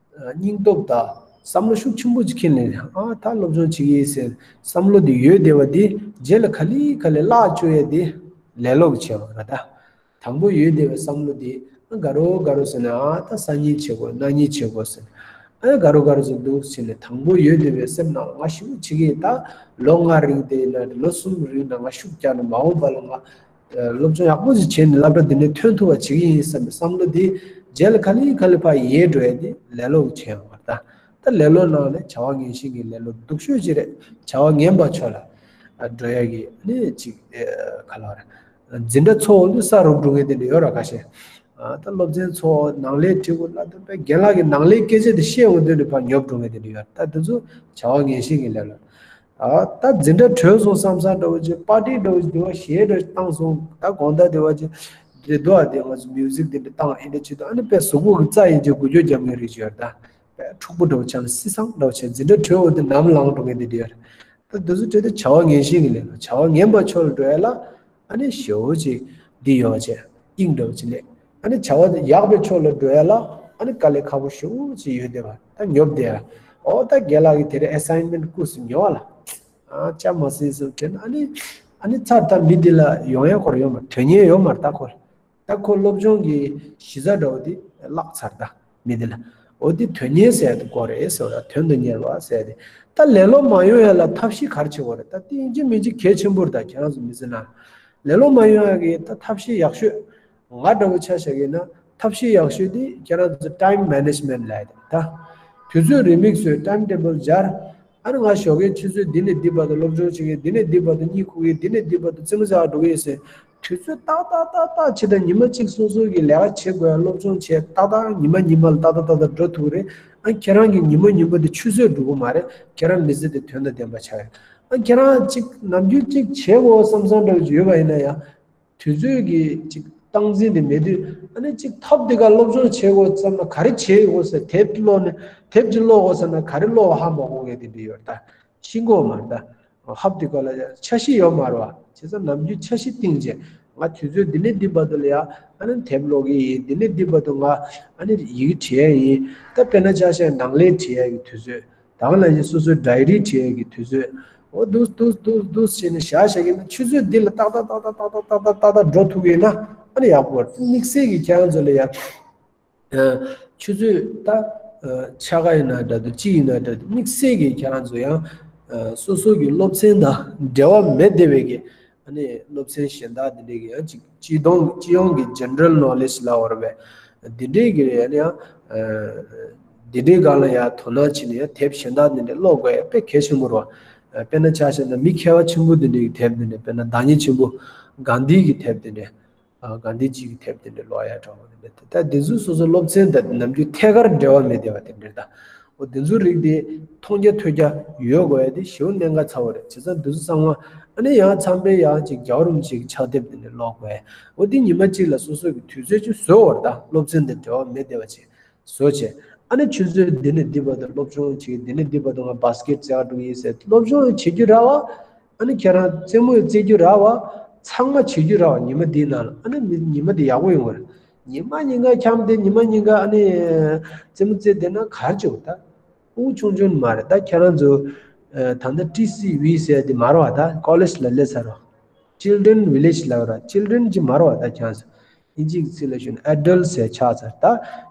སྙིང་སྟོབས་དང་བསམ་བློ་ཤུགས་ཆེན་པོ་ཅིག་འཁྱེར་ནས། ཨ་ད་སློབ་སྦྱོང་བྱེད་ཀྱི་ཡིན་ཟེར་བསམ་བློ་དེ་ཡོད་བསྡད་པ་དེ་རྗེས་ལ་ག་ལེ་ག་ལེ་བརླག་བཅུག་ཡས་དེ་ལེ་ལོ་གི་བྱས་པ་རེད་ད། དང་པོ་ཡོད་བསྡད་པའི་བསམ་བློ་དེ་ཨ་དགའ་རོགས་དགའ་རོགས་ཟེར་ནས། ཨ་ད་སང་ཉིན་བྱེད་དགོས། གནངས་ཉིན་བྱེད་དགོས་ཟེར་ནས། ཨ་དགའ་རོགས་དགའ་རོགས་ཟེར་འདུག་ཟེར་ནས། དང་པོ་ཡོད་བསྡད་པའི་སེམས་ནང་ང་ཞེ་པོ་བྱེད་ཀྱི་ཡིན། ད་ལོ་ལྔ་རིང་དེ་ཡིན་ན་ལོ་གསུམ་རིང་ན་ང་ཤུགས་རྒྱག་ནས་མ་འོངས་པ་ལ་ང་སློབ་སྦྱོང་ཡག་པོ་ཞིག་བྱས་ནས་སློབ་གྲྭ་འདི་ནས་ཐོན་ཐུབ་པ་བྱེད་ཀྱི་ཡིན་བསམ་པའི་བསམ་བློ་འདི་རྗེས་ལ་ག་ལེ་ག་ལེ་ཕར་ཡལ་འགྲོ་ཡ་འདི་ལེ་ལོ་གི་བྱས་ཡོང་བ་རེད་ད། ད་ལེ་ལོ་ནང་ནས་བྱ་བ་ངན་ཞེན་གྱི་ལེ་ལོ་སྡུག་ཤོས་ཅིག་རེད། བྱ་བ་ངན་པ་ཕྱོགས་ལ་འགྲོ་ཡ་གི་ནི་ཅིག་ག་ལ་རེད། འཛིན་གྲྭ་འཚོགས་འོང་དུས་ས་རུབ་འགྲོ་མཁན་དེ་འདྲ་ཡོད་ར་ཁ་ཤས། ད་སློབ་ཚན་འཚོགས། ནང་ལས་བྲིས་དགོས་ལ། ད་དཔེ་རྒན་ལགས་ཀྱི་ནང་ལས་སྐད་ཆ་དེ་བཤད་འོང་དུས་ནས་ཕར་ཉོབ་འགྲོ་མཁན་དེ་འདྲ་ཡོད། ད་དེ་ཚོ་བྱ་བ་ངན་ཞེན་གྱི་ལེ་ལོ། ཨ་ད་འཛིན་གྲྭ་གྲོལ་སོང་བསམ་བསམ་འདྲ་བོ་ཅིག་པར་ཊི་འདྲ་བོ་ཅིག་དེ་བ་གཞས་འདྲ་བཏང་སོང་། ད་དགོང་དག་དེ་བ་ཅིག་འདི་འདུག་ཨ། དེ་ང་ཚོ་མིའུ་ཟིག་དེ་འདྲ་བཏང་། ཨེ་འདྲ་བྱེད་དུས་ཨ་ནི་དཔེ་གཟུགས་པོ་གི་རྩ་ཡིན་གྱི་འགུལ་སྐྱོད་རྒྱབ་མཁན་རིགས་ཅིག་ཡོད་རེད་ད། དཔེ་འཁྲུག་པོ་འདྲ་བོ་ཆགས་ནས་སི་སང་འདྲ་བོ་བྱས། འཛིན་གྲྭ་གྲོལ་འོང་དུས་ནམ་ལངས་འགྲོ་མཁན་དེ་འདྲ་ཡོད་རེད། ད་འདི་ཚོ་བྲིས་ཏེ་བྱ་བ་ངན་ཞེན་གྱི་ལེ་ལོ། བྱ་བ་ངན་པ་ཕྱོགས་ལ་འགྲོ་ཡ་ལ་ཨ་ནི་ཞེ་པོ་ཅིག་འདི་ཡོད་བྱས། དབྱིངས་འདྲ་བོ་ཅིག་སླེབས། ཨ་ནི་བྱ་བ་ཡག་པའི་ཕྱོགས་ལ་འགྲོ་ཡ་ལ་ཨ་ནི་དཀའ་ལས་ཁག་པོ་ཞེ་པོ་ཅིག་ཡོད་བསྡད་པ། ད་ཉོབ་བསྡད་ཡ། ཨོ་ད་རྒན་ལགས་ཀྱིས་དེ་རིང་ཨེ་སའིན་མེན་ཊི་སྐུ་སུ་ཉོ་བ་ལ། ཨ་ཅག་མ་སྲིད་སུ་དྲན། ཨ་ནི་ཨ་ནི་ཚར་ད་མི་འདི་ལ་ཡོང་ཡ་ཁོ་ར་ཡོད་མ་རེད། དོན་གཉེར་ཡོད་མ་རེད་ད་ཁོ། ད་ཁོ་སློབ་སྦྱོང་གི་གཞི་རྩ་འདྲ་བོ་དེ་བརླག་ཚར་ད། མི་འདི་ལ། འོ་དེ་དོན་གཉེར་ཟེར་ཡ་དེ་དགོས་རེད་ཟེར་བ། དོན་དུ་གཉེར་བ་ཟེར་ཡ་དེ། ད་ལེ་ལོ་མ་ཡོང་ཡ་ལ་ཐབས་ཤེས་ག་རེ་བྱེད་དགོས་རེད། ད་དེ་ཡིན་གཅིག་མིན་གཅིག་གལ་ཆེན་པོ་རེད། ད་ཁྱེད་རང་ཚོ་མི་ཚེ་ནང་ལེ་ལོ་མ་ཡོང་ཡ་གི་ད་ཐབས་ཤེས་ཡག་ཤོས། ང་འདྲ་བོ་ཆ་བཞག་གི་ན་ཐབས་ཤེས་ཡག་ཤོས་དེ་ཁྱེད་རང་ཚོ་ཊའིམ་མེ་ནེ་ཇི་མེན་ཊི་ལབ་ཡ་དེ། ད་དུས་ཚོད་རེའུ་མིག་བཟོས། ཊའིམ་ཊེ་བལ་སྦྱར། ཨ་ནི་ང་ཞོགས་ཀའི་ཆུ་ཚོད་འདི་ནས་འདི་བར་དུ་སློབ་སྦྱོང་བྱེད་ཀྱི་ཡིན། འདི་ནས་འདི་བར་དུ་གཉིད་ཁུག་གི་ཡིན། འདི་ནས་འདི་བར་དུ་རྩེད་མོ་རྩེ་ག་འགྲོ་གི་ཡིན་ཟེར། དུས་ཚོད་ཏག་ཏག་ཏག་ཏག་བྱེད། ད་ཉི་མ་གཅིག་སོ་སོ་གི་ལས་ཀ་བྱེད་དགོས་ཡ། སློབ་སྦྱོང་བྱེད། ཏག་ཏག་ཉི་མ་ཉི་མ་ལ་ཏག་ཏག་ཏག་ཏག་འགྲོ་ཐུབ་ཀྱི་རེད། ཨ་ཁྱེད་རང་གི་ཉི་མ་ཉི་མ་དེ་ཆུད་ཟོས་འགྲོ་གི་མ་རེད། ཁྱེད་རང་མི་ཚེ་དེ་དོན་དང་ལྡན་པ་ཆགས་ཡོད། ཨ་ཁྱེད་རང་གཅིག་ནམ་རྒྱུན་གཅིག་བྱེད་དགོས་བསམ་བསམ་འདྲ་བོ་ཅིག་ཡོད་པ་ཡིན་ན་ཡང་། དུས་ཚོད་ཀྱི་ཅིག་སྟངས་འཛིན་དེ་མེད་དུས། ཨ་ནི་ཅིག་ཐབས་འདི་ག་སློབ་སྦྱོང་བྱེད་དགོས་བསམ་ན་ག་རེ་བྱེད་དགོས་ཟེར། དེབ་ཀློག་ནས་དེབ་ཅིག་ཀློག་དགོས་ཟེར་ན་ག་རེ་ཀློག་ཧ་མ་གོ་གི་དེ་འདྲ་ཡོད་ད། ཤེས་དགོས་མ་རེད་ད། ཧབ་དེ་ག་ལ་འཆར་གཞི་ཡོད་མ་རེད་བ། བྱས་ཙང་ནམ་རྒྱུན་འཆར་གཞི་བཏིང་བྱས། ང་དུས་ཚོད་འདི་ནས་འདི་བར་དུ་ལ་ཡ་ཨ་ནི་དེབ་ཀློག་གི་ཡིན། འདི་ནས་འདི་བར་དུ་ང་ཨ་ནི་ཡི་གེ་བྲིས་ཡ་ཡིན། ད་དཔེར་ན་ཆ་བཞག་ནང་ལས་བྲིས་ཡ་གི་དུས་ཚོད། ད་ག་ནང་བཞིན་སོ་སོའི་ཌའི་རི་བྲིས་ཡ་གི་དུས་ཚོད། འོ་འདུག་འདུག་འདུག་འདུག་བྱས་ནས་བཞག་བཞག་གི་ན། ཆུ་ཚོད་འདི་ལ་ཏག་ཏག་འགྲོ་ཐུབ་ཡིན་ན་ཨ་ནི་ཡག་པོ་རེད། དམིགས་བསལ་གྱི་ཁྱེད་རང་ཚོ་ལ་ཡ། ཆུ་ཚོད་ད་ཕྱེད་ཀ་ཡིན་ན་འདྲ་འདུག་གཅིག་ཡིན་ན་འདྲ་འདུག་དམིགས་བསལ་གྱི་ཁྱེད་རང་ཚོ་ཡང་སོ་སོ་གི་སློབ་ཚན་དང་འབྲེལ་བ་མེད་བསྡད་པའི་གི། ཨ་ནི་སློབ་ཚན་གཞན་དག་འདི་འདྲའི་གི་ཡང་ཅིག་སྤྱི་སྟོང་སྤྱི་ཡོངས་ཀྱི་ཇེ་ནེ་རལ་ནོ་ལེཇ་ལབ་པ་རེད་པས། འདི་འདྲའི་གི་ཡང་ཡང་འདི་འདྲའི་སྒང་ལ་ཡང་དོ་སྣང་བྱས་ནས་ཡང་དེབ་གཞན་དག་འདི་འདྲ་ཀློག་དགོས་ཡ་དཔེ་གལ་ཆེན་པོ་རེད་བ། དཔེར་ན་ཆ་བཞག་ན་མི་མཁས་པ་ཆེན་པོ་དེ་འདྲའི་གི་དེབ་དེ་འདྲ། དཔེར་ན་བདག་ཉིད་ཆེན་པོ་གྷན་དྷི་གི་དེབ་དེ་འདྲ། གྷན་དྷི་ཇི་གི་དེབ་དེ་འདྲ་ཀློག་ཡ་འདྲ་བོ་དེ་འདྲ། ད་དེ་ཚོ་སོ་སོ་སློབ་ཚན་དང་ནམ་རྒྱུན་ཐད་ཀར་འབྲེལ་བ་མེད་བསྡད་པ་དེ་འདྲ་ད། འོ་དེ་ཚོའི་རིགས་དེ་མཐོང་རྒྱ་ཐོས་རྒྱ་ཡོད་དགོས་ཡ་དེ་ཞེ་པོ་གནད་འགག་ཚ་བོ་རེད། བྱས་ཙང་དེ་ཚོ་ཚང་མ་ཨ་ནི་ཡང་མཚམས་རེ་ཡང་ཅིག་རྒྱལ་བ་རིན་པོ་ཆེ་གི་ཕྱག་དེབ་དེ་འདྲ་ཀློག་དགོས་ཡ། འོ་དེ་ཉི་མ་གཅིག་ལ་སོ་སོ་གི་དུས་ཚོད་ཅིག་བཟོ་བར་ད། སློབ་ཚན་དང་འབྲེལ་བ་མེད་བསྡད་པ་ཅིག་བཟོ་བྱས། ཨ་ནི་ཆུ་ཚོད་འདི་ནས་འདི་བར་དུ་སློབ་སྦྱོང་བྱེད། འདི་ནས་འདི་བར་དུ་ང་བཱ་སི་ཀེཊ་རྩེ་ག་འགྲོ་གི་ཡིན་ཟེར། སློབ་སྦྱོང་བྱེད་རྒྱུ་ར་བ། ཨ་ནི་ཁྱེད་རང་རྩེད་མོ་རྩེ་རྒྱུ་ར་བ། ཚང་མ་བྱེད་རྒྱུ་ར་བ། ཉི་མ་འདིའི་ནང་ལ་ཨ་ནི་མི་ཉི་མ་འདི་ཡག་པོ་ཡོང་གི་རེད། ཉི་མ་ཉིན་གང་འཁྱམས་ཏེ་ཉི་མ་ཉིན་གང་ཨ་ནི་རྩེད་མོ་རྩེ་བསྡད་ན་ག་རེ་བྱེད་དགོས་ད། ཕྲུ་གུ་ཆུང་ཆུང་མ་རེད་ད། ཁྱེད་རང་ཚོ་ད་ལྟ་ཊི་སི་ཝི་ཟེར་དེ་མ་རེད་བ། ད་ཀོ་ལེཇ་ལ་སླེབས་ཚར་རོ། ཅིལ་ཌེན་ཝི་ལེཇ་ལབ་ར། ཅིལ་ཌེན་ཅིག་མ་རེད་བ། ད་ཁྱེད་རང་ཚོ་དབྱིན་ཇིའི་ཚིག་ལ་ཞུས་ན་ཨེ་ཌལ་ཊི་ཟེར་ཆགས་ཚར། ད་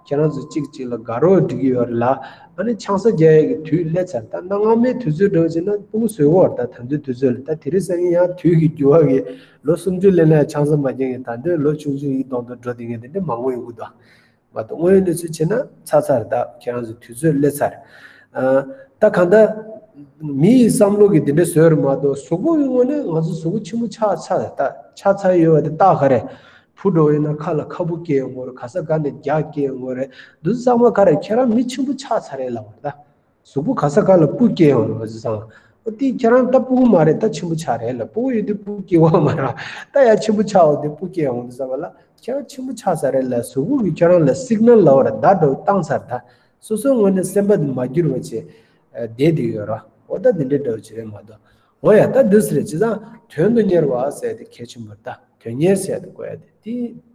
ཁྱེད་རང་ཚོ་གཅིག་གཅིག་ལ་དགའ་རོགས་སྒྲིག་གི་ཡོད་རེད་ལ། ཨ་ནི་ཆང་ས་རྒྱག་ཡས་ཀྱི་དུས་སླེབས་ཚར། ད་གནའ་སྔ་མའི་དུས་ཚོད་འདྲ་བོ་བྱས་ན་ཕྲུ་གུ་བཟོས་ཡོད་རེད། ད་ད་དུང་དུས་ཚོད་ལ་ད་དེ་རིང་སང་ཉིན་ཡང་དུས་ཀྱི་འགྱུར་བ་གིས་ལོ་སུམ་ཅུ་སླེབས་ན་ཡང་ཆང་ས་མ་རྒྱག་མཁན། ད་དུང་ལོ་ཆུང་ཆུང་ཡིན་མདོག་མདོག་འགྲོ་བསྡད་མཁན་དེ་འདྲ་མང་པོ་ཡོང་གི་འདུག་མ་གཏོགས་དངོས་ཡོད་གནས་ཚུལ་བྱས་ན་ཚར་ཚར། ད་ཁྱེད་རང་ཚོ་དུས་ཚོད་སླེབས་ཚར། ཨ། ད་གང་ལྟར་མི་ཡི་བསམ་བློ་གི་འདི་འདྲ་བཟོས་རེད་མ་གཏོགས། གཟུགས་པོ་གི་ངོས་ནས་ང་ཚོ་གཟུགས་པོ་ཆེན་པོ་ཆགས་ཚར། ད་ཆགས་ཚར་ཡོད་པ་དེ་རྟགས་ག་རེ། བུ་འདྲ་བོ་ཡིན་ན་ཁ་ལ་ཁ་སྤུ་སྐྱེ་ཡོང་གི་རེད། ག་ས་ག་ནས་རྒྱགས་སྐྱེ་ཡོང་གི་རེད། འདི་ཚང་མ་ག་རེ། ཁྱེད་རང་མི་ཆེན་པོ་ཆགས་ཚར་རེད་ལབ་པ་རེད་ད། གཟུགས་པོ་ག་ས་ག་ལ་སྤུ་སྐྱེ་ཡོང་རེད་བ། བྱས་ཙང་། འོ་དེ་ཁྱེད་རང་ད་སྤུ་གུ་མ་རེད། ད་ཆེན་པོ་ཆགས་རེད་ལ། སྤུ་གུ་ཡོད་དུས་སྤུ་སྐྱེ་བ་མ་རེད། ད་ཡ་ཆེན་པོ་ཆགས་འོ་དེ་སྤུ་སྐྱེ་ཡོང་དུས་ཙམ་པ་ལ་ཁྱེད་རང་ཆེན་པོ་ཆགས་ཚར་རེད་ལ། གཟུགས་པོ་གིས་ཁྱེད་རང་ལ་སིག་ནལ་ལབ་པ་རེད། བརྡ་འདྲ་བོ་བཏང་ཚར། ད་སོ་སོའི་ངོས་ནས་སེམས་པ་དེ་མ་འགྱུར་བ་བྱས་བསྡད་དེ་ཡོད་ར། འོ་ད་དེ་འདྲའི་འདྲ་བོ་ཅིག་རེད་མ་གཏོགས། འོ་ཡ། ད་འདི་ཟེར་རེད། བྱས་ཙང་དོན་དུ་གཉེར་བ་ཟེར་དེ་གལ་ཆེན་པོ་རེད་ད། དོན་གཉེར་ཟེར་དེ་དགོས་ཡ་དེ། དེ་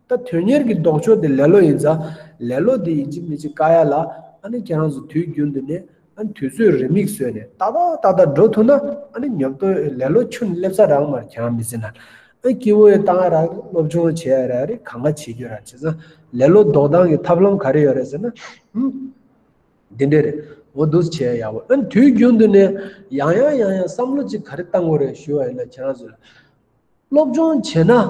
ད་དོན་གཉེར་གྱི་ལྡོག་ཕྱོགས་དེ་ལེ་ལོ་ཡིན་ཙང་། ལེ་ལོ་དེ་ཡིན་གཅིག་མིན་གཅིག་བཀག་ཡ་ལ། ཨ་ནི་ཁྱེད་རང་ཚོ་དུས་རྒྱུན་དུ་ནས་ཨ་ནི་དུས་ཚོད་རེའུ་མིག་བཟོས་ནས་ཏག་ཏག་ཏག་ཏག་འགྲོ་ཐུབ་ན། ཨ་ནི་ཉོབ་ཏོ་ལེ་ལོ་ཁྱོན་ནས་སླེབས་ས་རག་མ་རེད། ཁྱེད་རང་མི་ཟེར་ན། ཨ་ནི་སྐྱིད་པོ་ཡང་བཏང་ཡ་རག་རེད། སློབ་སྦྱོང་བྱེད་ཡ་རག་རེད། གང་ག་བྱེད་རྒྱུ་རག་བྱས་ཙང་ལེ་ལོ་ལྡོག་སྟངས་ཀྱི་ཐབས་ལམ་ག་རེ་ཡོད་རེད་ཟེར་ན། ཧུམ། འདི་འདྲ་རེད། འོ་འདུག་བྱས་ཡག་པོ། ཨ་ནི་དུས་རྒྱུན་དུ་ནས་ཡང་ཡང་ཡང་ཡང་བསམ་བློ་ཅིག་ག་རེ་བཏང་དགོས་རེད་ཞུ་བ་ཡིན་ན། ཁྱེད་རང་ཚོ་ལ་སློབ་སྦྱོང་བྱས་ན། ཨ།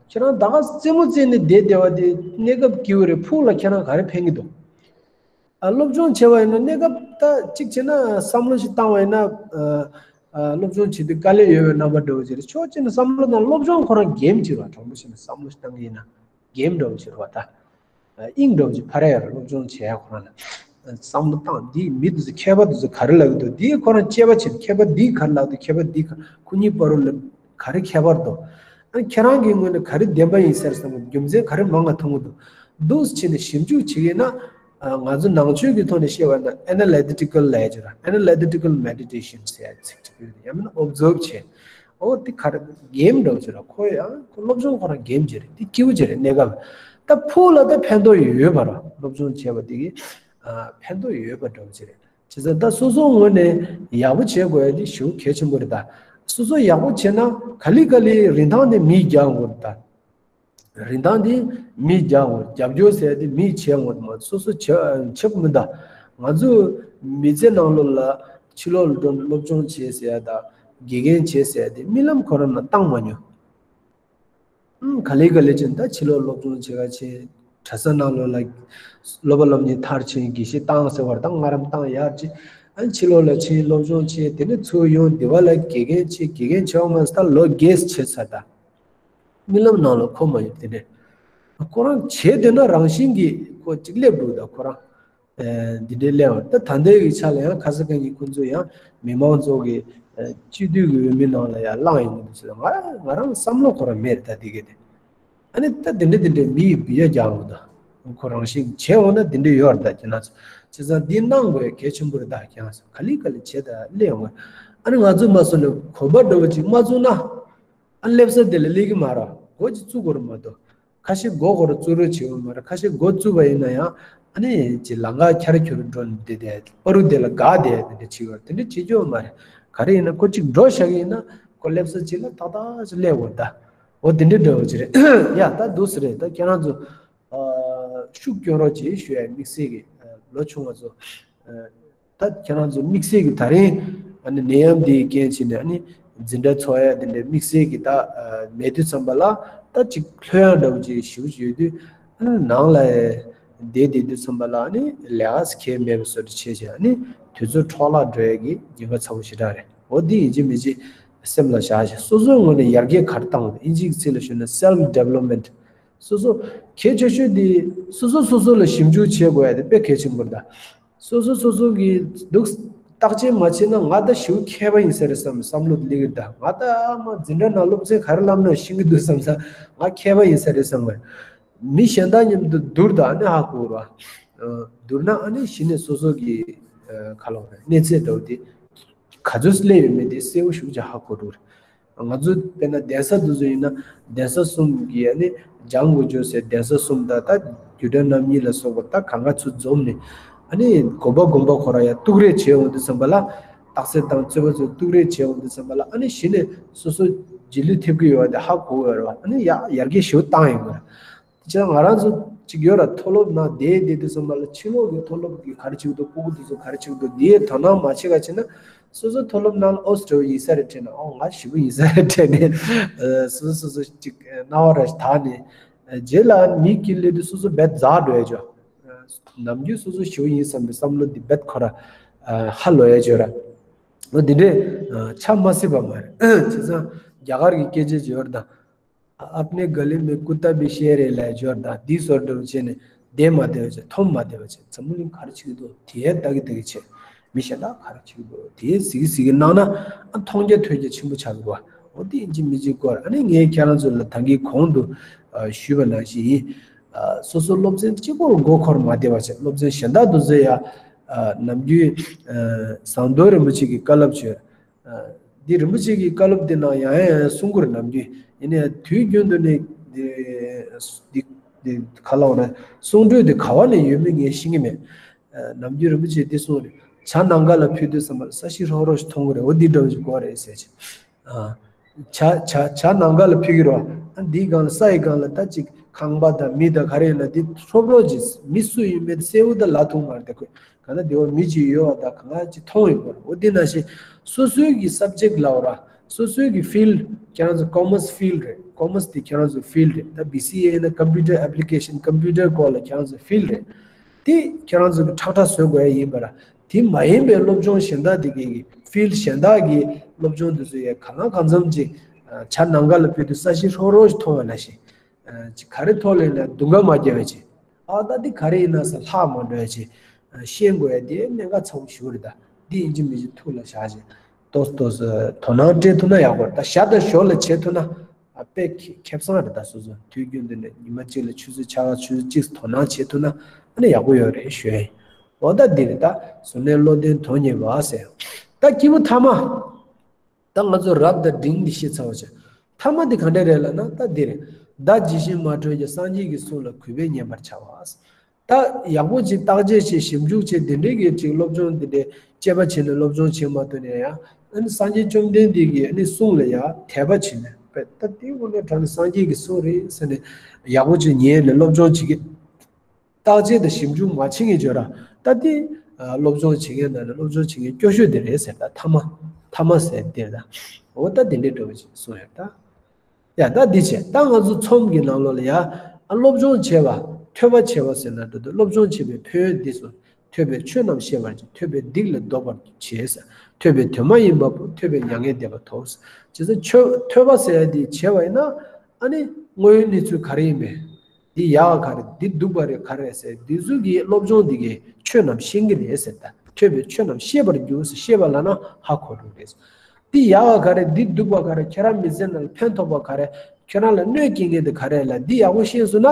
ཁྱེད་རང་ད་ག་རྩེད་མོ་རྩེས་ནས་བསྡད་བསྡད་པ་དེ་གནས་སྐབས་སྐྱིད་པོ་རེད། ཕུགས་ལ་ཁྱེད་རང་ག་རེ་ཕན་གྱི་འདུག་ཨ། སློབ་སྦྱོང་བྱས་པ་ཡིན་ན་གནས་སྐབས་ད་གཅིག་བྱས་ན་བསམ་བློ་ཞིག་བཏང་བ་ཡིན་ན། ཨ། ཨ། སློབ་སྦྱོང་བྱེད་དུས་དཀའ་ལས་ཡོད་པའི་རྣམ་པ་འདྲ་བོ་ཅིག་རེད། ཕྱོགས་གཅིག་ནས་བསམ་བློ་བཏང་། སློབ་སྦྱོང་ཁོ་རང་གེམ་ཅིག་རེད་བ། དྲང་པོ་བཤད་ན་བསམ་བློ་ཞིག་བཏང་གི་ཡིན་ན་གེམ་འདྲ་བོ་ཅིག་རེད་བ་ད། དབྱིངས་འདྲ་བོ་ཅིག་རེད་བ། ད་སློབ་སྦྱོང་བྱེད་ཡ་ཁོ་རང་ལ་བསམ་བློ་བཏང་། འདིས་མི་འདི་ཚོ་མཁས་པ་འདི་ཚོ་ག་རེ་ལབ་ཀྱི་འདུག་འདིས་ཁོ་རང་དཔྱད་པ་བྱེད། མཁས་པ་འདིས་ག་རེ་ལབ་འདུག་མཁས་པ་འདིས་ག་ཁོ་གཉིས་བར་དུ་ལ་ག་རེ་ཁྱད་པར་འདུག་ཨ། ཁྱེད་རང་གི་ངོས་ནས་ག་རེ་བདེན་པ་ཡིན་ཟེར་བསམ་གྱི། རྒྱུ་མཚན་ག་རེ་མང་ང་མཐོང་གི་འདུག་འདུག་སེ་བྱས་ནས་ཞིབ་འཇུག་བྱེད་ཀྱི་ཡིན་ན། ཨ། ང་ཚོ་ནང་ཆོས་ཀྱི་ཐོག་ནས་བཤད་པ་ན་ཨེ་ན་ལི་ཊི་ཀལ་ལབ་ཡ་ཅིག་རེད། ཨེ་ན་ལི་ཊི་ཀལ་མེ་ཌི་ཊེ་ཤན་ཟེར་ཡ་ཚིག་ཅིག་ཡོད། ཡང་མིན་ན་ཨོབ་ཛརབ་བྱེད། འོ་དེ་ག་རེ་གེམ་འདྲ་བོ་ཅིག་རེད། ཁོ་ཡང་ཁོ་སློབ་སྦྱོང་ཁོ་རང་གེམ་ཅིག་རེད། དེ་སྐྱིད་པོ་ཅིག་རེད། གནས་སྐབས་ད་ཕུགས་ལ་ད་ཕན་ཐོགས་ཡོད་པ་རེད། སློབ་སྦྱོང་བྱས་པ་དེ་གིས། ཨ། ཕན་ཐོགས་ཡོད་པ་འདྲ་བོ་ཅིག་རེད། བྱས་ཙང་ད་སོ་སོའི་ངོས་ནས་ཡག་པོ་བྱེད་དགོས་ཡ་དེ་ཞེ་པོ་གལ་ཆེན་པོ་རེད་ད། སོ་སོ་ཡག་པོ་བྱས་ན་ག་ལེ་ག་ལེ་རིན་ཐང་དེ་མིས་རྒྱག་དགོས་རེད་ད། རིན་ཐང་དེ་མིས་རྒྱག་དགོས། རྒྱབ་སྐྱོར་ཟེར་ཡ་དེ་མིས་བྱེད་དགོས་མ་གཏོགས་སོ་སོ་བྱེད་བྱེད་དགོས་མིན་ད། ང་ཚོ་མི་ཚེ་ནང་ལོགས་ལ་ཕྱི་ལོགས་ལ་འགྲོ་ནས་སློབ་སྦྱོང་བྱེད་ཟེར་ཡ་དང་དགེ་རྒན་བྱེད་ཟེར་ཡ་དེ་རྨི་ལམ་ཁོ་རང་ནང་བཏང་མ་མྱོང་། ཨང་། ག་ལེ་ག་ལེ་ཕྱིན། ད་ཕྱི་ལོགས་སློབ་སྦྱོང་བྱེད་ག་ཕྱིན། གྲྭ་ས་ནང་ལོགས་ལ་སློབ་པ་སློབ་གཉེར་མཐར་ཕྱིན། དགེ་བཤེས་བཏང་ཟེར་བ་རེད། ད་ངར་བཏང་ཡར་ཕྱིན། ཨ། ཕྱི་ལོགས་ལ་ཕྱིན། སློབ་སྦྱོང་བྱེད། དེ་ནས་ཚུར་ཡོང་། དེ་བ་ལ་དགེ་རྒན་བྱེད། དགེ་རྒན་བྱེད་པ་མ་ཟད་ད་ལོ་བརྒྱད་བྱེད་ཚར། ད་རྨི་ལམ་ནང་ལ་འཁོར་མ་མྱོང་དེ་འདྲས། ཁོ་རང་བྱེད་འདོད་ན་རང་བཞིན་གྱིས་ཁོ་གཅིག་སླེབས་འདུག་ད་ཁོ་རང་། ཨེ། འདི་འདྲའི་གླེང་བ། ད་ད་ལྟའི་གི་ཆ་ལ་ཡང་ཁ་སང་ཁ་ཉིན་ཁོ་ཚོ་ཡང་མི་མང་ཚོགས་ཀྱི་ཨེ་སྤྱི་འཐུས་ཀྱི་འོས་མི་ནང་ལ་ཡང་ལངས་ཡོང་གི་འདུག་ཟེར། ང་ང་རང་བསམ་བློ་ཁོ་རང་མེད་རེད་ད་དེ་གས་དེ། ཨ་ནི་ད་འདི་འདྲ་འདི་འདྲའི་མི་ཡི་འབུད་ཡ་རྒྱག་འོང་ད། ཁོ་རང་བཞིན་བྱས་འོང་ན་འདི་འདྲ་ཡོད་རེད་ད་ཁྱེད་རང་ཚོ། བྱས་ཙང་འདི་གནང་དགོས་གལ་ཆེན་པོ་རེད་ད་ཁྱེད་རང་ཚོ། ག་ལེ་ག་ལེ་བྱས་ད་སླེབས་འོང་། ཨ་ནི་ང་ཚོ་མ་སོང་ནས་གོམ་པ་འདྲ་བོ་ཅིག་མ་བཙུགས་ན། ཨ། སླེབས་ས་དེ་ལ་སླེབས་ཀྱི་མ་རེད། འགོ་ཅིག་བཙུགས་དགོས་རེད་མ་གཏོགས། ཁ་ཤས་འགོ་ཁོ་རང་བཙུགས་རོགས་བྱེད་ཀྱི་མ་རེད། ཁ་ཤས་འགོ་བཙུགས་པ་ཡིན་ན་ཡང་ཨ་ནི་ཅིག་ལམ་ཁ་འཁྱར་འཁྱོར་འགྲོ་ནས་བསྡད་བསྡད། བར་དུ་དེ་ལ་འགག་བསྡད། དེ་འདྲ་བྱེད་ཀྱི་ཡོད་རེད། དེ་འདྲ་བྱེད་རྒྱུ་ཡོད་མ་རེད། ག་རེ་ཡིན་ན་ཁོ་གཅིག་འགྲོ་བཞག་གི་ཡིན་ན་ཁོ་སླེབས་ས་ཅིག་ལ་ཏག་ཏག་ཅིག་སླེབས་དགོས་རེད་ད། འོ་དེ་འདྲ་འདྲ་བོ་ཅིག་རེད། ཡ་ད་འདུག་སེ་རེད། ད་ཁྱེད་རང་ཚོ་ཨ་ཤུགས་སྐྱོན་རོགས་བྱེད་ཞུ་ཡ། དམིགས་བསལ་གྱི་ཨ་ལོ་ཆུང་བ་ཚོ། ཨ། ད་ཁྱེད་རང་ཚོ་དམིགས་བསལ་གྱི་ད་རིང་ཨ་ནི་ནད་ཡམས་འདིའི་རྐྱེན་བྱས་ནས་ཨ་ནི་འཛིན་གྲྭ་འཚོགས་ཡ་དེ་འདྲའི་དམིགས་བསལ་གྱི་ད་ཨ་མེད་དུས་ཙམ་པ་ལ། ད་ཅིག་ལྷོད་ཡངས་འདྲ་བོ་ཅིག་ཞེ་པོ་ཅིག་ཡོད་དུས། ཨ་ནི་ནང་ལ་ བསྡད་བསྡད་དུས་ཙམ་པ་ལ་ཨ་ནི་ལས་ཀ་གང་ཡང་མེད་པའི་བཟོ་འདྲ་བྱས་བྱས་ཨ་ནི་དུས་ཚོད་འཕྲོ་བརླག་འགྲོ་ཡ་གི་ཉེན་ཁ་ཚ་པོ་ཞེ་དྲག་རེད། འོ་འདི་ཡིན་གཅིག་མིན་གཅིག་སེམས་ལ་བཞག་བྱས་སོ་སོའི་ངོས་ནས་ཡར་རྒྱས་ག་རེ་བཏང་དགོས། ཨིན་ཇིའི་ཚིག་ལ་ཞུས་ན་self development། སོ་སོ་གལ་ཆེ་ཤོས་དེ་སོ་སོ་སོ་སོ་ལ་ཞིབ་འཇུག་བྱེད་དགོས་ཡ་དེ་དཔེ་གལ་ཆེན་པོ་རེད་ད། སོ་སོ་སོ་སོ་གི་འདུག་བརྟག་དཔྱད་མ་བྱས་ན་ང་ད་ཞེ་པོ་མཁས་པ་ཡིན་ས་རེད་བསམ་བསམ་བློ་སླེབས་ཀྱི་རེད་ད། ང་ད་མ་འཛིན་གྲྭ་ནང་སློབ་ཚན་ག་རེ་བསླབ་ན་ཤེས་ཀྱི་འདུག་བསམ་ས། ང་མཁས་པ་ཡིན་ས་རེད་བསམ་གི་རེད། མི་གཞན་དག་མཉམ་དུ་བསྡུར་ད་ཨ་ནི་ཧ་གོ་ར། བསྡུར་ན་ཨ་ནི་གཞི་ནས་སོ་སོ་གི་ཁ་ལོ་གནས་ཚད་འདྲ་བོ་དེ་ག་ཚོད་སླེབས་ཡོད་མེད་དེ་གསལ་པོ་ཞེ་པོ་ཅིག་ཧ་གོ་འགྲོ་གི་རེད། ང་ཚོ་དཔེར་ན་གདན་ས་དེ་ཚོ་ཡིན་ན་གདན་ས་གསུམ་གྱི་ཨ་ནི་སྦྱང་དགོས་བརྗོད་ཟེར་གདན་ས་གསུམ་དང་ད་རྒྱུད་གྲྭ་རྣམ་གཉིས་ལ་སོགས་པ་ད་གང་ག་ཚོ་འཛོམས་ནས་ཨ་ནི་དགོན་པ་དགོན་པ་ཁོ་རང་ཡང་གཏུག་རེས་བྱས་འོང་དུས་ཙམ་པ་ལ་རྟགས་གསལ་དང་རྩོད་པ་ཚོ་གཏུག་རེས་བྱས་འོང་དུས་ཙམ་པ་ལ་ཨ་ནི་གཞི་ནས་སོ་སོ་རྗེས་ལུས་ཐེབས་ཀྱི་ཡོད་པ་དེ་ཧ་གོ་ཡོད་རེད་བ། ཨ་ནི་ཡ་ཡར་རྒྱས་ཞེ་པོ་བཏང་ཡོང་གི་རེད། དེ་ང་རང་ཚོ་ཅིག་ཡོད་ར། མཐོ་སློབ་ནང་བསྡད་བསྡད་དུས་ཙམ་པ་ལ་ཕྱི་ལོགས་ཀྱི་མཐོ་སློབ་ཀྱི་ག་རེ་བྱེད་ཀྱི་འདུག་ཕྲུ་གུ་དེ་ཚོ་ག་རེ་བྱེད་ཀྱི་འདུག་དེའི་དོ་སྣང་མ་བྱེད་ག་བྱེད་ན་སོ་སོ་མཐོ་སློབ་ནང་ལ་ཨོ་སི་ཊོ་ཡིན་ས་རེད་དྲན་ན་ཨོ་ང་ཞེ་པོ་ཡིན་ས་རེད་དྲན་ནས་སོ་སོ་སོ་སོ་ཅིག་སྣང་བ་ར་ཞིག་དག་ནས་རྗེས་ལ་མིའི་དཀྱིལ་སླེབས་དུས་སོ་སོ་རྦད་འཛག་འགྲོ་ཡ་ཅོ། ནམ་རྒྱུན་སོ་སོ་ཞེ་པོ་ཡིན་བསམ་པའི་བསམ་བློ་འདི་རྦད་ཁོ་ར་ཧ་ལོ་ཡ་ཅོ་ར། འོ་འདི་འདྲས་ཆགས་མ་སྲིད་པ་མ་རེད། བྱས་ཙང་རྒྱ་གར་གྱི་སྐད་ཆ་ཅིག་ཡོད་རེད་ད། अपने गले में कुत्ता भी शेर है ལབ་ཅོག་དང་འདི་བཟོ་འདྲ་བྱས་ནས་བསྡད་མ་བསྡད་པ་བྱས། མཐོང་མ་བསྡད་པ་བྱས། འཛམ་བུ་གླིང་ག་རེ་བྱེད་ཀྱི་འདུག་དེ་ལྟ་གི་ལྟ་གི་བྱས། མི་གཞན་དག་ག་རེ་བྱེད་ཀྱི་འདུག་དེ་གཟིགས་གཟིགས་གི་གནང་ན་ཨ་མཐོང་རྒྱ་ཐོས་རྒྱ་ཆེན་པོ་ཆགས་ཀྱི་འདུག་འོ་དེ་ཡིན་གཅིག་མིན་གཅིག་སྐོར་ཨ་ནི་ངས་ཁྱེད་རང་ཚོ་ལ་ད་གིན་གོང་དུ་ཞུས་པ་ནང་བཞིན་ཡིན། སོ་སོ་སློབ་ཚན་གཅིག་པོར་མགོ་འཁོར་མ་བསྡད་པ་བྱས། སློབ་ཚན་གཞན་དག་ཏུ་བཟོས་ཡ། ནམ་རྒྱུན་ཟམ་གདོང་རིན་པོ་ཆེ་གི་བཀའ་སློབ་བྱས། འདི་རིན་པོ་ཆེ་གི་བཀའ་སློབ་འདི་ནང་ཡང་ཡང་ཡང་གསུང་གི་རེད་ནམ་རྒྱུན། ཡིན་ནའི་དུས་རྒྱུན་དུ་ནི་འདི་འདི་འདི་ག་ལབ་དགོས་རེད། གསུང་སྒྲོས་འདི་ག་བ་ནས་ཡོད་མེད་ངས་ཤེས་ཀྱི་མེད། ནམ་རྒྱུན་རིན་པོ་ཆེས་འདི་གསུངས་རེད། བྱ་ནམ་མཁའ་ལ་ཕུལ་དུས་ཙམ་པར་ས་གཞི་ཧྲོག་ཧྲོག་ཞིག་མཐོང་གི་རེད། འོ་འདི་འདྲ་བ་ཞིག་དགོས་རེད་ཟེར་ཅིག་བྱ་བྱ་བྱ་ནམ་མཁའ་ལ་ཕུལ་གྱི་རེད་བ། འདིའི་སྒང་ལ་ས་ཡི་སྒང་ལ་ད་ཅིག་ཁང་པ་དང་མི་དང་ག་རེ་ཡིན་ན་འདི་ཧྲོག་ཧྲོག་ཅིག་མི་སུ་ཡིན་མིན་གསལ་པོ་ད་ལབ་ཐུབ་མ་རེད་ད་ཁོས། གང་ལྟར་དེ་བ་མི་གཅིག་ཡོད་པ་དང་གང་ག་ཅིག་མཐོང་ཡོད་པ་རེད། འོ་དེ་ནང་བཞིན་སོ་སོའི་གི་སབ་ཇེག་ལབ་ར། སོ་སོའི་གི་ཕིལ་ཁྱེད་རང་ཚོ་ཀོ་མར་སི་ཕིལ་རེད། ཀོ་མར་སི་དེ་ཁྱེད་རང་ཚོ་ཕིལ་རེད། ད་བི་སི་ཨེ་ཡིན་ན་ཀམ་པུ་ཊར་ཨེ་པི་ལི་ཀེ་ཤན་ཀམ་པུ་ཊར་སྐོར་ལ་ཁྱེད་རང་ཚོ་ཕིལ་རེད། དེ་ཁྱེད་རང་ཚོ་གི་ཁྲག་ཁྲག་བཟོ་དགོས་ཡ་ཡིན་པ་ར། དེ་མ་ཡིན་པའི་སློབ་སྦྱོང་གཞན་དག་དེ་གའི་གི་ཕིལ་གཞན་དག་གི་སློབ་སྦྱོང་དེ་ཚོ་ཡ་གང་ལ་གང་འཚམ་ཅིག་བྱ་ནམ་མཁའ་ལ་ཕུལ་དུས་ས་གཞི་ཧྲོག་ཧྲོག་ཞིག་མཐོང་བ་ནང་བཞིན། ཅིག་ག་རེ་ཐོག་ལ་ཡིན་ན་དུང་ཁ་མ་རྒྱབ་པ་བྱས། ཨ་ད་འདི་ག་རེ་ཡིན་ན་ཟེར་ལྷག་མ་འགྲོ་ཡ་བྱས། ཤེས་དགོས་ཡ་དེ་གནད་འགག་ཚ་པོ་ཞིག་རེད་ད། འདི་ཡིན་གཅིག་མིན་གཅིག་ཐུགས་ལ་བཞག་བྱས། ཏོག་ཙམ་ཏོག་ཙམ་དོ་སྣང་སྤྲད་ཐུབ་ན་ཡག་པོ་རེད་ད། ཞར་དང་ཞོར་ལ་བྱེད་ཐུབ་ན་ཨ་དཔེ་ཁེ་ཁེ་བཟང་རེད་ད། སོ་སོ་དུས་རྒྱུན་དུ་ནས་ཉི་མ་གཅིག་ལ་ཆུ་ཚོད་ཕྱེད་ཀ་ཆུ་ཚོད་གཅིག་དོ་སྣང་བྱེད་ཐུབ་ན་ཨ་ནི་ཡག་པོ་ཡོད་རེད་ཞུ་ཡ་ཡིན། འོ་ད་འདི་རེད་ད། གཟུར་གནས་བློ་ལྡན་དོན་གཉེར་བ་ཟེར། ད་སྐྱེས་བུ་ཐ་མ། ད་ང་ཚོ་རབ་དང་འབྲིང་འདི་ཤེས་ཚར་བ་བྱས། ཐ་མ་འདི་ག་འདྲ་རེད་ལབ་ན་ད་འདི་རེད། བདག་ཇི་བཞིན་མ་གྲོལ་ཀྱང་སངས་རྒྱས་ཀྱི་གསུང་ལ་གུས་པས་ཉན་པར་བྱ་བ། ད་ཡག་པོ་ཅིག་བརྟག་དཔྱད་བྱེད་ཞིབ་འཇུག་བྱེད་དེ་འདྲའི་གི་ཅིག་སློབ་སྦྱོང་འདི་འདྲའི་དཔྱད་པ་བྱས་ནས་སློབ་སྦྱོང་བྱེད་མ་ཐུབ་ནས་ཡང་ཨ་ནི་སངས་རྒྱས་བཅོམ་ལྡན་འདས་ཀྱི་ཨ་ནི་གསུང་ལ་ཡང་དད་པ་བྱེད་ནས་ད་དེའི་དབུ་ནས་དྲངས་ནས་སངས་རྒྱས་ཀྱི་གསུང་རེད་ཟེར་ནས་ཡག་པོ་ཅིག་ཉན་ནས་སློབ་སྦྱོང་བྱེད་ཀྱི། བརྟག་དཔྱད་དང་ཞིབ་འཇུག་མ་བྱེད་མཁན་བརྗོད་ར། ད་དེ་སློབ་སྦྱོང་བྱེད་མཁན་ནང་ནས་སློབ་སྦྱོང་བྱེད་མཁན་སྐྱོ་ཤོས་དེ་རེད་ཟེར། ད་ཐ་མ་ཐ་མ་ཟེར་དེ་རེད་ད། འོ་ད་དེ་འདྲའི་འགྲོ་བ་ཞིག་གསུངས་ཡོད་ད། ཡ་ད་འདི་བྱས་ད་ང་ཚོ་ཚོམས་ཀྱི་ནང་ལོགས་ལ་ཡ་ཨ་སློབ་སྦྱོང་བྱས་པ་ཐོས་པ་བྱས་པ་ཟེར་ན་འགྲོ་འདུག་སློབ་སྦྱོང་བྱས་པའི་ཕན་ཡོན་འདི་ཚོ། ཐོས་པས་ཆོས་རྣམས་ཤེས་པར་བྱེད། ཐོས་པས་སྡིག་ལས་ལྡོག་པར་བྱེད། ཐོས་པས་དོན་མ་ཡིན་པ་སྤོང་། ཐོས་པས་མྱ་ངན་འདས་པ་ཐོབ། བྱས་ཙང་ཆོས་ཐོས་པ་ཟེར་ཡ་འདི་བྱས་པ་ཡིན་ན་ཨ་ནི་དངོས་ཡོད་གནས་ཚུལ་ག་རེ་ཡིན་པས། འདི་ཡག་ག་རེ་འདི་སྡུག་པ་རེད་ག་རེ་ཟེར་འདི་ཚོ་གི་སློབ་སྦྱོང་འདི་གའི་ཆོས་རྣམས་ཤེས་ཀྱི་རེད་ཟེར། ད་ཐོས་པས་ཆོས་རྣམས་ཤེས་པར་འགྱུར་ཟེར། ཤེས་པ་ལབ་ན་ཧ་གོ་འགྲོ་རེད། འདི་ཡག་ག་རེ་འདི་སྡུག་པ་ག་རེ་ཁྱེད་རང་མི་ཚེ་ནང་ལ་ཕན་ཐོགས་པ་ག་རེ་ཁྱེད་རང་ལ་གནོད་སྐྱེལ་མཁན་དེ་ག་རེ་ལ་འདི་ཡག་པོ་ཤེས་སོང་ན་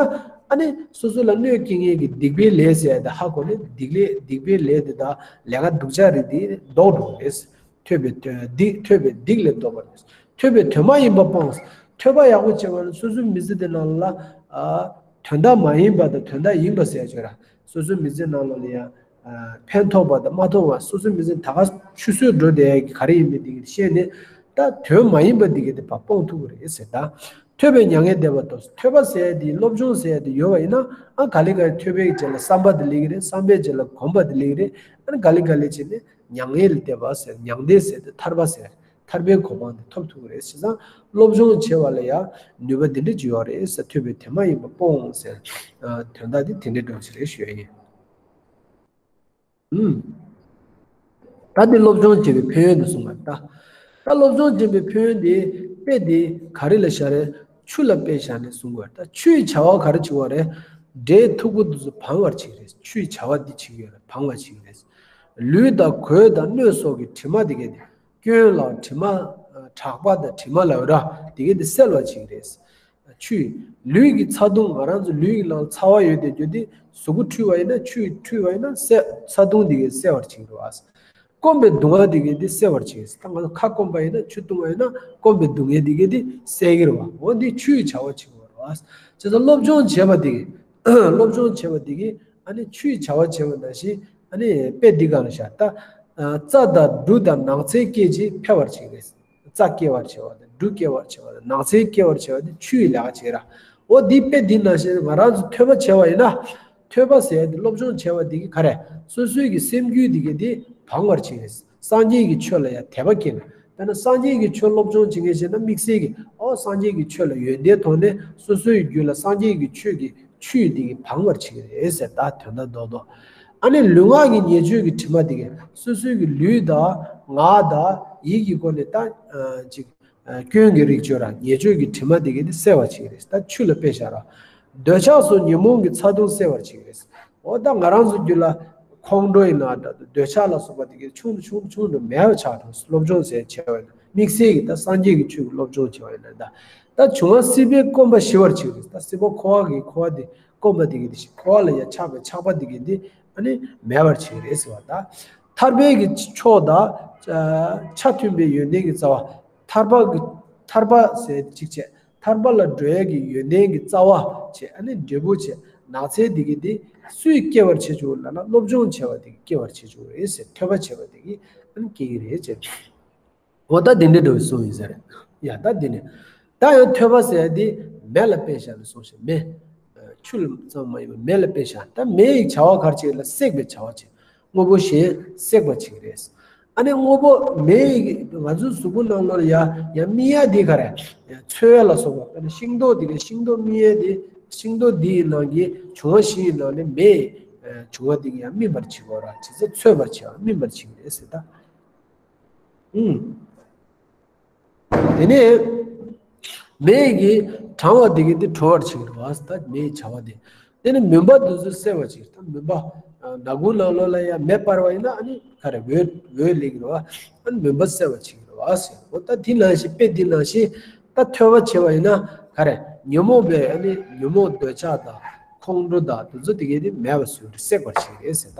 ཨ་ནི་སོ་སོ་ལ་གནོད་སྐྱེལ་མཁན་གྱི་སྡིག་པའི་ལས་ཟེར་ཡ་དེ་ཧ་གོ་ནས་སྡིག་ལས་སྡིག་པའི་ལས་དེ་དང་ལས་ཀ་སྡུག་ཅག་རེད་འདི་ལྡོག་འགྲོ་རེད། ཐོས་པའི་དོན་སྡིག་ཐོས་པས་སྡིག་ལས་ལྡོག་པར་ཐོས། ཐོས་པས་དོན་མ་ཡིན་པ་སྤོང་། ཐོས་པ་ཡག་པོ་བྱས་པ་ན་སོ་སོའི་མི་ཚེ་དེ་ནང་ལ་ཨ་དོན་དག་མ་ཡིན་པ་དང་དོན་དག་ཡིན་པ་ཟེར་ཡ་ཅིག་ཡོད་ར། སོ་སོའི་མི་ཚེ་ནང་ལོགས་ལ་ཡ་ཨ་ཕན་ཐོགས་པ་དང་མ་ཐོགས་པ་སོ་སོའི་མི་ཚེ་ད་ག་ཆུད་ཟོས་འགྲོ་བསྡད་ཡ་གི་ག་རེ་ཡིན་མིན་དེ་གི་ཤེས་ནས་ད་དོན་མ་ཡིན་པ་དེ་གི་དེ་ཕར་སྤོང་ཐུབ་ཀྱི་རེད་ཟེར་ད། ཐོས་པས་མྱ་ངན་འདས་པ་ཐོབ། ཐོས་པ་ཟེར་ཡ་དེ་སློབ་སྦྱོང་ཟེར་ཡ་དེ་ཡོད་པ་ཡིན་ན་ཨ་ག་ལེ་ག་ལེ་ཐོས་པའི་རྗེས་ལ་བསམ་པ་དེ་སླེབས་ཀྱི་རེད། བསམ་པའི་རྗེས་ལ་གོམས་པ་དེ་སླེབས་ཀྱི་རེད། ཨ་ནི་ག་ལེ་ག་ལེ་བྱས་ནས་མྱ་ངན་ལས་འདས་པ་ཟེར་མྱང་འདས་ཟེར་དེ་ཐར་པ་ཟེར། ཐར་པའི་གོ་འཕང་དེ་ཐོབ་ཐུབ་ཀྱི་རེད། བྱས་ཙང་སློབ་སྦྱོང་བྱེད་པ་ལ་ཡང་ནུས་པ་འདི་འདྲ་ཅིག་ཡོད་རེད་ཟེར། ཐོས་པའི་དེ་མ་ཡིན་པ་སྤོང་ཟེར། ཨ། དོན་དག་འདི་དེ་འདྲའི་འདྲ་བོ་ཞིག་རེད་ཞུ་ཡ་ཡིན། ཨུམ། ད་འདི་སློབ་སྦྱོང་བྱེད་པའི་ཕན་ཡོན་དུ་གསུངས་པ་རེད་ད། ད་སློབ་སྦྱོང་བྱེད་པའི་ཕན་ཡོན་དེ་དཔེ་དེ་ག་རེ་ལ་བཞག་རེད། ཆུ་ལ་དཔེ་བཞག་ནས་གསུང་དགོས་རེད་ད། ཆུའི་བྱ་བ་ག་རེ་བྱེད་པ་རེད། འབྲས་མཐུག་པོ་དེ་ཚོ་བང་བར་བྱེད་ཀྱི་རེད། ཆུའི་བྱ་བ་འདི་བྱེད་ཀྱི་ཡོད་རེད། བང་བར་བྱེད་ཀྱི་རེད། ལུས་དང་གོས་དང་སྣོད་སོགས་ཀྱི་དྲི་མ་དེ་གས་དེ། སྐྱོན་ལ་དྲི་མ། ཁྲག་པ་དང་དྲི་མ་ལ་འོ་ར་དེ་གས་དེ་སེལ་བར་བྱེད་ཀྱི་རེད། ཆུས། ལུས་ཀྱི་ཚ་གདུང་། ང་རང་ཚོ་ལུས་ཀྱི་ནང་ཚ་བ་ཡོད་དེ་རྒྱུ་དེ་གཟུགས་པོ་འཁྲུད་པ་ཡིན་ན། ཆུས་འཁྲུད་པ་ཡིན་ན་སེ། ཚ་གདུང་དེ་གས་སེལ་བར་བྱེད་ཀྱི་རེད་བ། སྐོམ་པའི་གདུང་བ་དེ་གས་དེ་སེལ་བར་བྱེད་ཀྱི་རེད། ད་ང་ཚོ་ཁ་སྐོམ་པ་ཡིན་ན་ཆུ་བཏུང་བ་ཡིན་ན་སྐོམ་པའི་གདུང་བ་དེ་གས་དེ་སེལ་གྱི་རེད་བ། འོ་འདི་ཆུའི་བྱ་བ་བྱེད་ཀྱི་ཡོད་རེད་བ། བྱས་ཙང་སློབ་སྦྱོང་བྱེད་པ་དེ་གས། སློབ་སྦྱོང་བྱེད་པ་དེ་གས་ཨ་ནི་ཆུའི་བྱ་བ་བྱེད་པ་ནང་བཞིན། ཨ་ནི་དཔེ་འདི་ག་ལ་བཞག་ད། རྩ་དང་འབྲུ་དང་ནགས་ཚལ་སྐད་ཅིག་འཕེལ་བར་བྱེད་ཀྱི་རེད། རྩ་སྐྱེ་བར་བྱེད་པ་དང་། འབྲུ་སྐྱེ་བར་བྱེད་པ་དང་། ནགས་ཚལ་སྐྱེ་བར་བྱེད་པ་དེ་ཆུ་ཡི་ལས་ཀ་བྱེད་ར། འོ་འདི་དཔེ་འདི་ནང་བཞིན་ང་རང་ཚོ་ཐོས་པ་བྱེད་པ་ཡིན་ན། ཐོས་པ་ཟེར་ཡ་དེ་སློབ་སྦྱོང་བྱེད་པ་འདི་གི་ག་རེ། སོ་སོའི་གི་སེམས་རྒྱུད་འདི་གི་དེ་བང་བར་བྱེད་ཀྱི་རེད། སངས་རྒྱས་ཀྱི་ཆོས་ལ་ཡང་དད་པ་སྐྱེ་ན། དཔེར་ན་སངས་རྒྱས་ཀྱི་ཆོས་སློབ་སྦྱོང་བྱེད་མཁན་བྱས་ན་དམིགས་བསལ་གྱི་ཨོ་སངས་རྒྱས་ཀྱི་ཆོས་ལ་ཡོན་ཏན་མཐོང་ནས་སོ་སོའི་རྒྱུད་ལ་སངས་རྒྱས་ཀྱི་ཆོས་ཀྱི་ཆུ་དེ་གི་བང་བར་བྱེད་ཀྱི་རེད་ཟེར། ད་དོན་དག་རྡོག་རྡོག་ཨ་ནི་ལུས་ངག་གི་ཉེས་སྤྱོད་ཀྱི་དྲི་མ་དེ་གས་སོ་སོའི་གི་ལུས་དང་ངག་དང་ཡིད་ཀྱི་སྒོ་ནས་ད་ཅིག་སྐྱོན་གྱི་རིགས་བཅོས་ར། ཉེས་སྤྱོད་ཀྱི་དྲི་མ་དེ་གས་དེ་སེལ་བར་བྱེད་ཀྱི་རེད། ད་ཆུ་ལ་དཔེ་བཞག་ར། འདོད་ཆགས་སོགས་ཉོན་མོངས་ཀྱི་ཚ་གདུང་སེལ་བར་བྱེད་ཀྱི་རེད། འོ་ད་ང་རང་ཚོ་རྒྱུད་ལ་ཁོང་ཁྲོ་ཡིན་ན་འདྲ། འདོད་ཆགས་ལ་སོགས་པ་དེ་གས་ཆུང་དུ་ཆུང་དུ་ཆུང་དུ་མེད་པ་ཆགས་འགྲོ། སློབ་སྦྱོང་ཟེར་བྱས་པ་ཡིན་ན་དམིགས་བསལ་གྱི་ད་སངས་རྒྱས་ཀྱི་ཆོས་ཀྱི་སློབ་སྦྱོང་བྱས་པ་ཡིན་ན། ད་ད་འབྱུང་བ་སྲིད་པའི་སྐོམ་པ་ཞི་བར་བྱེད་ཀྱི་རེད། ད་སྲིད་པ་འཁོར་བ་གི་འཁོར་བ་དེ་སྐོམ་པ་དེ་གས་དེ་ཞིག་འཁོར་བ་ལ་ཡང་ཆགས་པའི་ཆགས་པ་དེ་གས་དེ་ཨ་ནི་མེད་པར་བྱེད་ཀྱི་རེད་ཟེར་བ། ད་ཐར་པའི་གི་མཆོག་དང་ཆ་མཐུན་པའི་ཡོན་ཏན་གྱི་རྩ་བ། ཐར་པ་གི་ཐར་པ་ཟེར་གཅིག་བྱས། ཐར་པ་ལ་འགྲོ་ཡས་ཀྱི་ཡོན་ཏན་གྱི་རྩ་བ་བྱས། ཨ་ནི་འབྲས་བུ་བྱས། ནགས་ཚལ་འདི་གས་འདི་སུས་སྐྱེ་བར་བྱེད་བཅུག་ལབ་ན་སློབ་སྦྱོང་བྱས་པ་འདི་གས་སྐྱེ་བར་བྱེད་བཅུག་རེད་ཟེར། ཐོས་པ་བྱས་པ་འདི་གས་ཨ་ནི་སྐྱེ་གི་རེད་བྱས། འོ་ད་འདི་འདྲའི་འདྲ་བོ་གསུངས་ཡིན་ཟེར། ཡ་ད་འདི་ནས་ད་ཡང་ཐོས་པ་ཟེར་ཡ་འདི་མེ་ལ་དཔེ་བཞག་ནས་གསུངས་ཤིང་། མེ། ཆུ་ལ་ཙམ་མ་ཡིན་པར་མེ་ལ་དཔེ་བཞག་ད་མེ་ཡི་བྱ་བ་ག་རེ་བྱེད་ལ་སྲེག་པའི་བྱ་བ་བྱེད། དངོས་པོ་གཞན་སྲེག་པར་བྱེད་ཀྱི་རེད། ཨ་ནི་དངོས་པོ་མེ་ཡི་ང་ཚོའི་གཟུགས་པོ་ནང་ལོགས་ལ་ཡ་ཡ་སྨིན་ཡ་དེ་ག་རེ། ཚོས་ལ་སོགས་པ། ཨ་ནི་ཤིང་ཏོག་དེ་ག་ཤིང་ཏོག་སྨིན་ཡ་དེ་ཤིང་ཏོག་འདི་ཡི་ནང་གི་འབྱུང་བ་བཞི་ཡི་ནང་ནས་མེ་ཡི་འབྱུང་བ་དེ་ག་ཡ་སྨིན་པར་བྱེད་དགོས་ར། བྱེད་ཚེ་ཚོས་པར་བྱེད་པ་སྨིན་པར་བྱེད་ཀྱི་རེད་ཟེར་ད། ཨུམ། དེ་ནས་མེ་ཡི་གྲང་བ་དེ་ག་དེ་དྲོ་བར་བྱེད་ཀྱི་རེད་བ། ད་མེ་ཡི་བྱ་བ་དེ། དེ་ནས་མུན་པ་དེ་ཚོ་སེལ་བར་བྱེད། ད་མུན་པ། ཨ། སྣ་ཁུང་ནང་ལོགས་ལ་ཡང་མེ་སྤར་བ་ཡིན་ན་ཨ་ནི་ག་རེ་འོད་འོད་སླེབས་ཀྱི་རེད་བ། ཨ་ནི་མུན་པ་སེལ་བར་བྱེད་ཀྱི་རེད་བ་ཟེར། འོ་ད་དེ་ནང་བཞིན་དཔེ་དེ་ནང་བཞིན་ད་ཐོས་པ་བྱེད་པ་ཡིན་ན་ག་རེ་ཉོན་མོངས་པའི་ཨ་ནི་ཉོན་མོངས་འདོད་ཆགས་དང་ཁོང་ཁྲོ་དང་དེ་ཚོ་དེ་ག་དེ་མེད་པ་བཟོས་སྲེག་པར་བྱེད་ཀྱི་རེད་ཟེར་ད།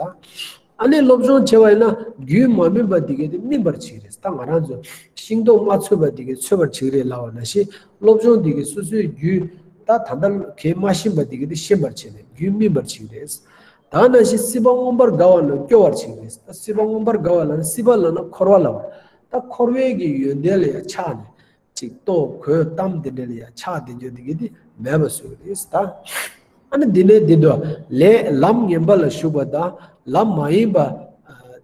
ཨ་ནི་སློབ་སྦྱོང་བྱེད་པ་ཡིན་ན་རྒྱུད་མ་སྨིན་པ་དེ་ག་དེ་སྨིན་པར་བྱེད་ཀྱི་རེད། ད་ང་རང་ཚོ་ཤིང་ཏོག་མ་ཚོས་པ་དེ་ག་ཚོས་པར་བྱེད་ཀྱི་རེད་ལབ་པ་ནང་བཞིན་སློབ་སྦྱོང་དེ་ག་སོ་སོའི་རྒྱུད་ད་ད་ལྟ་གས་མ་ཤེས་པ་དེ་ག་དེ་ཤེས་པར་བྱས་ནས་རྒྱུད་སྨིན་པར་བྱེད་ཀྱི་རེད། ད་ནང་བཞིན་སྲིད་པ་མངོན་པར་དགའ་བ་རྣམས་སྐྱོ་བར་བྱེད་ཀྱི་རེད། ད་སྲིད་པ་མངོན་པར་དགའ་བ་ལབ་ན་སྲིད་པ་ལབ་ན་འཁོར་བ་ལབ་པ། ད་འཁོར་བའི་གི་ཡོན་ཏན་ལ་ཡང་ཆགས་ནས། ཅིག་ལྟོ་གོས་གཏམ་དེ་འདྲ་ལ་ཡང་ཆགས་བསྡད་རྒྱུ་དེ་ག་དེ་མེད་པ་བཟོས་ཀྱི་རེད་ད། ཨ་ནི་འདི་ནས་འདི་འདྲ་ལས་ལམ་ངན་པ་ལ་ཞུགས་པ་དང་ལམ་མ་ཡིན་པ། ཨ།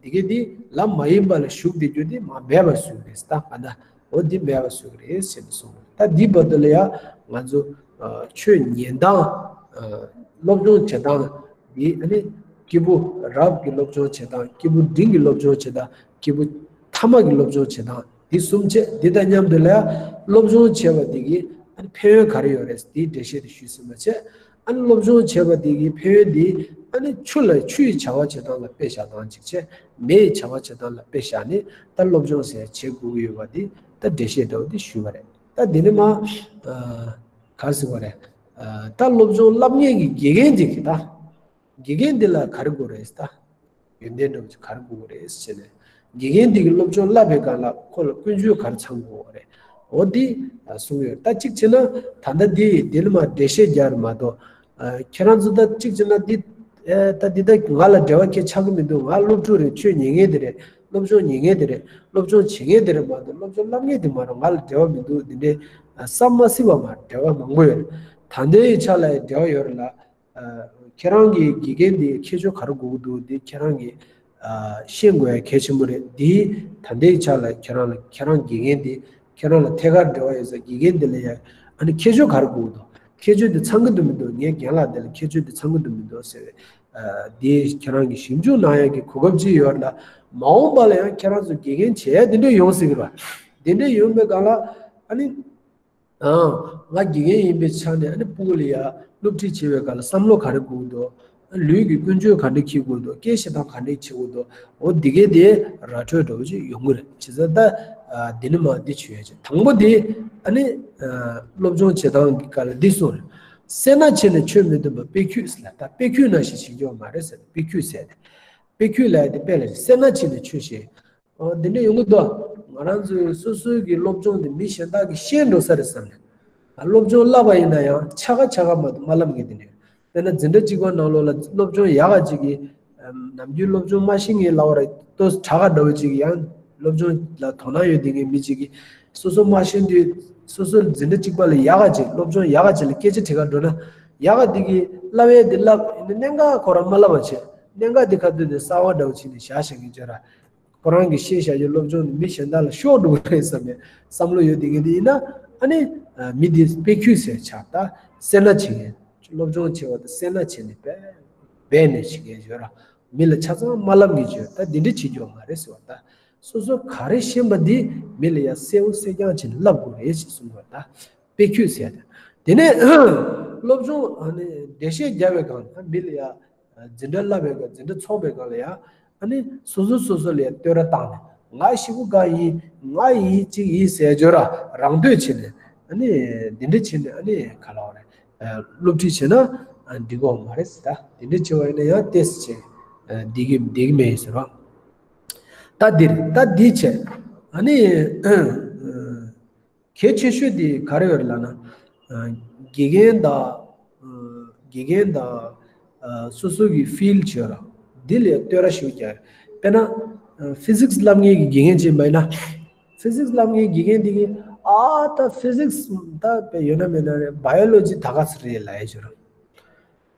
དེ་ག་དེ་ལམ་མ་ཡིན་པ་ལ་ཞུགས་བསྡད་རྒྱུ་དེ་མ་མེད་པ་བཟོས་ཀྱི་རེད་ད། ཨ་ད་འོ་འདི་མེད་པ་བཟོས་ཀྱི་རེད་ཟེར་ནས་གསུངས། ད་འདི་བར་དུ་ལ་ཡང་ང་ཚོ་ཨ་ཆོས་ཉན་སྟངས། ཨ། སློབ་སྦྱོང་བྱེད་སྟངས་འདི་ཨ་ནི་སྐྱེས་བུ་རབས་ཀྱི་སློབ་སྦྱོང་བྱེད་སྟངས། སྐྱེས་བུ་འབྲིང་གི་སློབ་སྦྱོང་བྱེད་སྟངས། སྐྱེས་བུ་ཐ་མ་གི་སློབ་སྦྱོང་བྱེད་སྟངས། འདི་གསུམ་བྱས། འདི་དང་མཉམ་དུ་ལ་སློབ་སྦྱོང་བྱས་པ་འདི་གི་ཨ་ནི་ཕན་ཡོན་ག་རེ་ཡོད་རེད། འདིའི་འགྲེལ་བཤད་དེ་ཞུས་ཟིན་པ་བྱས། ཨ་ནི་སློབ་སྦྱོང་བྱས་པ་འདི་གི་ཕན་ཡོན་འདི་ཨ་ནི་ཆུ་ལ་ཆུ་ཡི་བྱ་བ་བྱེད་སྟངས་ལ་དཔེ་བཞག་སྟངས་གཅིག་བྱས། མེ་ཡི་བྱ་བ་བྱེད་སྟངས་ལ་དཔེ་བཞག་ནས་ད་སློབ་སྦྱོང་ཟེར་བྱེད་དགོས་ཀྱི་ཡོད་པ་འདི་ད་འགྲེལ་བཤད་འདྲ་བོ་འདི་ཞུས་པ་རེད། ད་འདི་ནི་མ་ཨ་ག་རེ་ཟེར་བ་རེད། ཨ། ད་སློབ་སྦྱོང་བསླབ་མཁན་གྱི་དགེ་རྒན་ཅིག་གིས་ད། དགེ་རྒན་འདི་ལ་ག་རེ་དགོས་རེད་ད། ཡོན་ཏན་འདྲ་བོ་ཅིག་ག་རེ་དགོས་རེད་ཟེར་ནས། དགེ་རྒན་འདི་གིས་སློབ་སྦྱོང་བསླབ་པའི་སྒང་ལ་ཁོ་ལ་ཀུན་སྤྱོད་ག་རེ་ཚང་དགོས་རེད། འོ་འདི་གསུངས་ཡོད། ད་གཅིག་བྱས་ན་ད་ལྟ་འདི་འདི་ལ་མ་འགྲེལ་བཤད་རྒྱག་རེད་མ་གཏོགས། ཨ། ཁྱེད་རང་ཚོ་ད་གཅིག་བྱས་ན་འདི། ཨེ། ད་འདི་ད་ང་ལ་འབྲེལ་བ་གལ་ཆགས་ཀྱི་མི་འདུག་ང་སློབ་ཕྲུག་རེད། ཆོས་ཉན་མཁན་དེ་རེད། སློབ་སྦྱོང་ཉན་མཁན་དེ་རེད། སློབ་སྦྱོང་བྱེད་མཁན་དེ་རེད་མ་གཏོགས་སློབ་སྦྱོང་བསླབ་མཁན་དེ་མ་རེད། ང་ལ་འབྲེལ་བ་མི་འདུག་འདི་འདྲའི་བསམ་མ་སྲིད་པ་མ་འབྲེལ་བ་མང་པོ་ཡོད་རེད། ད་ལྟའི་ཆ་ལ་ཡང་འབྲེལ་བ་ཡོད་རེད་ལ། ཨ། ཁྱེད་རང་གི་དགེ་རྒན་དེ་ཁྱད་ཆོས་ག་རེ་དགོས་ཀྱི་འདུག་འདི་ཁྱེད་རང་གིས་ ཤེས་དགོས་ཡ་གལ་ཆེན་པོ་རེད། དེའི་ད་ལྟའི་ཆ་ལ་ཁྱེད་རང་ལ་ཁྱེད་རང་དགེ་རྒན་དེ་ཁྱེད་རང་ལ་ཐད་ཀར་འབྲེལ་བ་ཡོད་ས་དགེ་རྒན་དེ་ལ་ཡ་ཨ་ནི་ཁྱད་ཆོས་ག་རེ་དགོས་འདུག་ཁྱད་ཆོས་དེ་ཚང་གི་འདུག་མི་འདུག་ངའི་རྒན་ལགས་དེ་ལ་ཁྱད་ཆོས་དེ་ཚང་གི་འདུག་མི་འདུག་ཟེར་བའི་དེ་ཁྱེད་རང་གི་ཞིབ་འཇུག་གནང་ཡ་གི་གོ་སྐབས་ཅིག་ཡོད་ལ། མ་འོངས་པ་ལ་ཡང་ཁྱེད་རང་ཚོ་དགེ་རྒན་བྱས་དེ་འདྲས་ཡོང་སྲིད་གི་ར། དེ་འདྲས་ཡོང་པའི་སྒང་ལ་ཨ་ནི། ཨང་། ང་དགེ་རྒན་ཡིན་པའི་ཆ་ནས་ཨ་ནི་སྤུ་གུ་ལ་ཡ་སློབ་ཁྲིད་བྱེད་པའི་སྐབས་ལ་བསམ་བློ་ག་རེ་དགོས་འདུག་ལུས་ཀྱི་ཀུན་སྤྱོད་ག་འདྲ་འཁྱེར་དགོས་འདུག་སྐད་བཤད་སྟངས་ག་འདྲ་བྱེད་དགོས་འདུག་འོ་འདི་གའི་དེ་ར་འཕྲོད་འདྲ་བོ་ཅིག་ཡོང་གི་རེད། བྱས་ཙང་ད་འདི་ནི་མ་འདི་བྱོས་ཡ་ཅིག་དང་པོ་དེ་ཨ་ནི་སློབ་སྦྱོང་བྱེད་སྟངས་ཀྱི་སྐབས་ལ་འདི་གསུངས་རེད། སེར་སྣ་ཕྱེ་ནས་ཆོས་མི་འདོན་པ་དཔེ་ཁྱུད་ཟེར་ལ། ད་དཔེ་ཁྱུད་ནང་བཞིན་བྱེད་རྒྱུ་མ་རེད་ཟེར། དཔེ་ཁྱུད་ཟེར་ཏེ། དཔེ་ཁྱུད་ལབ་ཡ་དེ་དཔེ་ལ་སེར་སྣ་ཕྱེ་ནས་ཆོས་བཤད། འོ་འདི་འདྲ་ཡོང་གི་འདུག་ང་རང་ཚོའི་སོ་སོའི་གི་སློབ་སྦྱོང་དེ་མི་གཞན་དག་གིས་ཤེས་འགྲོ་ས་རེད་བསམ་ནས། སློབ་སྦྱོང་བསླབ་པ་ཡིན་ན་ཡང་ཆ་ག་ཆ་ག་མ་གཏོགས་མ་བསླབ་མཁན་དེ་འདྲ། དཔེར་ན་འཛིན་གྲྭ་གཅིག་པ་ནང་ལོགས་ལ་སློབ་སྦྱོང་ཡག་ག་ཅིག་གིས། ནམ་རྒྱུན་སློབ་སྦྱོང་མ་ཤེས་མཁན་ལབ་པ་རེད། ཏོ་གྲྭ་ག་འདྲ་བོ་ཅིག་གིས་ཡང་སློབ་སྦྱོང་ལ་དོ་སྣང་ཡོད་བསྡད་མཁན་མི་ཅིག་གིས་སོ་སོ་མ་ཤེས་དུས་སོ་སོ་འཛིན་གྲྭ་གཅིག་པ་ལ་ཡག་ག་ཅིག་སློབ་སྦྱོང་ཡག་ག་ཅིག་ལ་སྐད་ཆ་དྲི་ག་འགྲོ་ན། ཡག་ག་དེ་གིས་བསླབ་ཡས་དེ་བསླབ་ཡིན་ན་གནད་འགག་ཁོ་རང་མ་བསླབ་པ་བྱས། གནད་འགག་དེ་ག་དུས་དེ་གསར་བ་འདྲ་བོ་བྱས་ནས་བཞག་བཞག་གི་བརྗོད་ར། ཁོ་རང་གིས་ཤེས་བཞག་རྒྱུ་སློབ་སྦྱོང་ནི་མི་གཞན་དག་ལ་ཤོར་འགྲོ་གི་རེད་བསམ་པའི་བསམ་བློ་ཡོད་དེ་གི་དེ་ཡིན་ན། ཨ་ནི་མི་དེ་དཔེ་ཁྱུད་ཟེར་ཆགས། ད་སེར་སྣ་བྱེད་མཁན། སློབ་སྦྱོང་བྱེད་པ་དེ་སེར་སྣ་བྱེད་ནས་སྦས་སྦས་ནས་བྱེད་མཁན་ཡོད་ར། མི་ལ་ཆ་ཚང་མ་ལབ་མཁན་ཡོད། ད་འདི་འདྲ་བྱེད་རྒྱུ་མ་རེད་ཟེར་བ། ད་སོ་སོ་ག་རེ་ཤེས་པ་འདི་མི་ལ་ཡ་གསལ་བོ་གསལ་རྐྱང་བྱས་ནས་ལབ་དགོས་རེད་ཅེས་གསུངས་པ། ད་དཔེ་ཁྱུད་ཟེར་ཡ་དེ། དེ་ནས་སློབ་སྦྱོང་ཨ་ནི་འགྲེལ་བཤད་རྒྱབ་པའི་སྒང་ལ་མི་ལ་ཡ། འཛིན་གྲྭ་བསླབ་པའི་སྐབས་འཛིན་གྲྭ་ཚོགས་པའི་སྐབས་ལ་ཡང་ཨ་ནི་སོ་སོ་སོ་སོ་ལ་ཡང་བསྟོད་ར་བཏང་ནས། ང་ཞེ་པོ་དགའ་ཡིན། ང་ཡིན་གཅིག་ཡིན་ཟེར་བརྗོད་ར། རང་འདོད་བྱས་ནས་ཨ་ནི་འདི་འདྲ་བྱས་ནས་ཨ་ནི་ག་ལ་བ་རེད། སློབ་ཁྲིད་བྱས་ན་འགྲིག་གི་མ་རེད་ཟེར། ད་འདི་འདྲ་བྱས་པ་ཡིན་ན་ཡང་ཏོག་ཙམ་བྱས་འགྲིག་གི་འགྲིག་གི་མེད་ཟེར་བ། ད་འདིར་ད་འདི་བྱས་ཨ་ནི། གལ་ཆེ་ཤོས་དེ་ག་རེ་ཡོད་ལབ་ན། དགེ་རྒན་དང་། དགེ་རྒན་དང་། སོ་སོ་གི་ཕིལ་ཌི་བྱོས་ར། འདི་ལས་བསྟོད་ར་ཞུ་རྒྱུ། དཔེར་ན། ཕི་ཟིག་སི་བསླབ་མཁན་གྱི་དགེ་རྒན་ཅིག་མ་ཡིན་ན། ཕི་ཟིག་སི་བསླབ་མཁན་དགེ་རྒན་དེ་གིས་ཨ་ད་ཕི་ཟིག་སི་ད་དཔེ་ཡོད་ན་མེད་ན་རེད། བྷ་ཡོ་ལོ་ཇི་ད་ག་ཚོད་རེད་ལབ་ཡ་བྱོས་ར།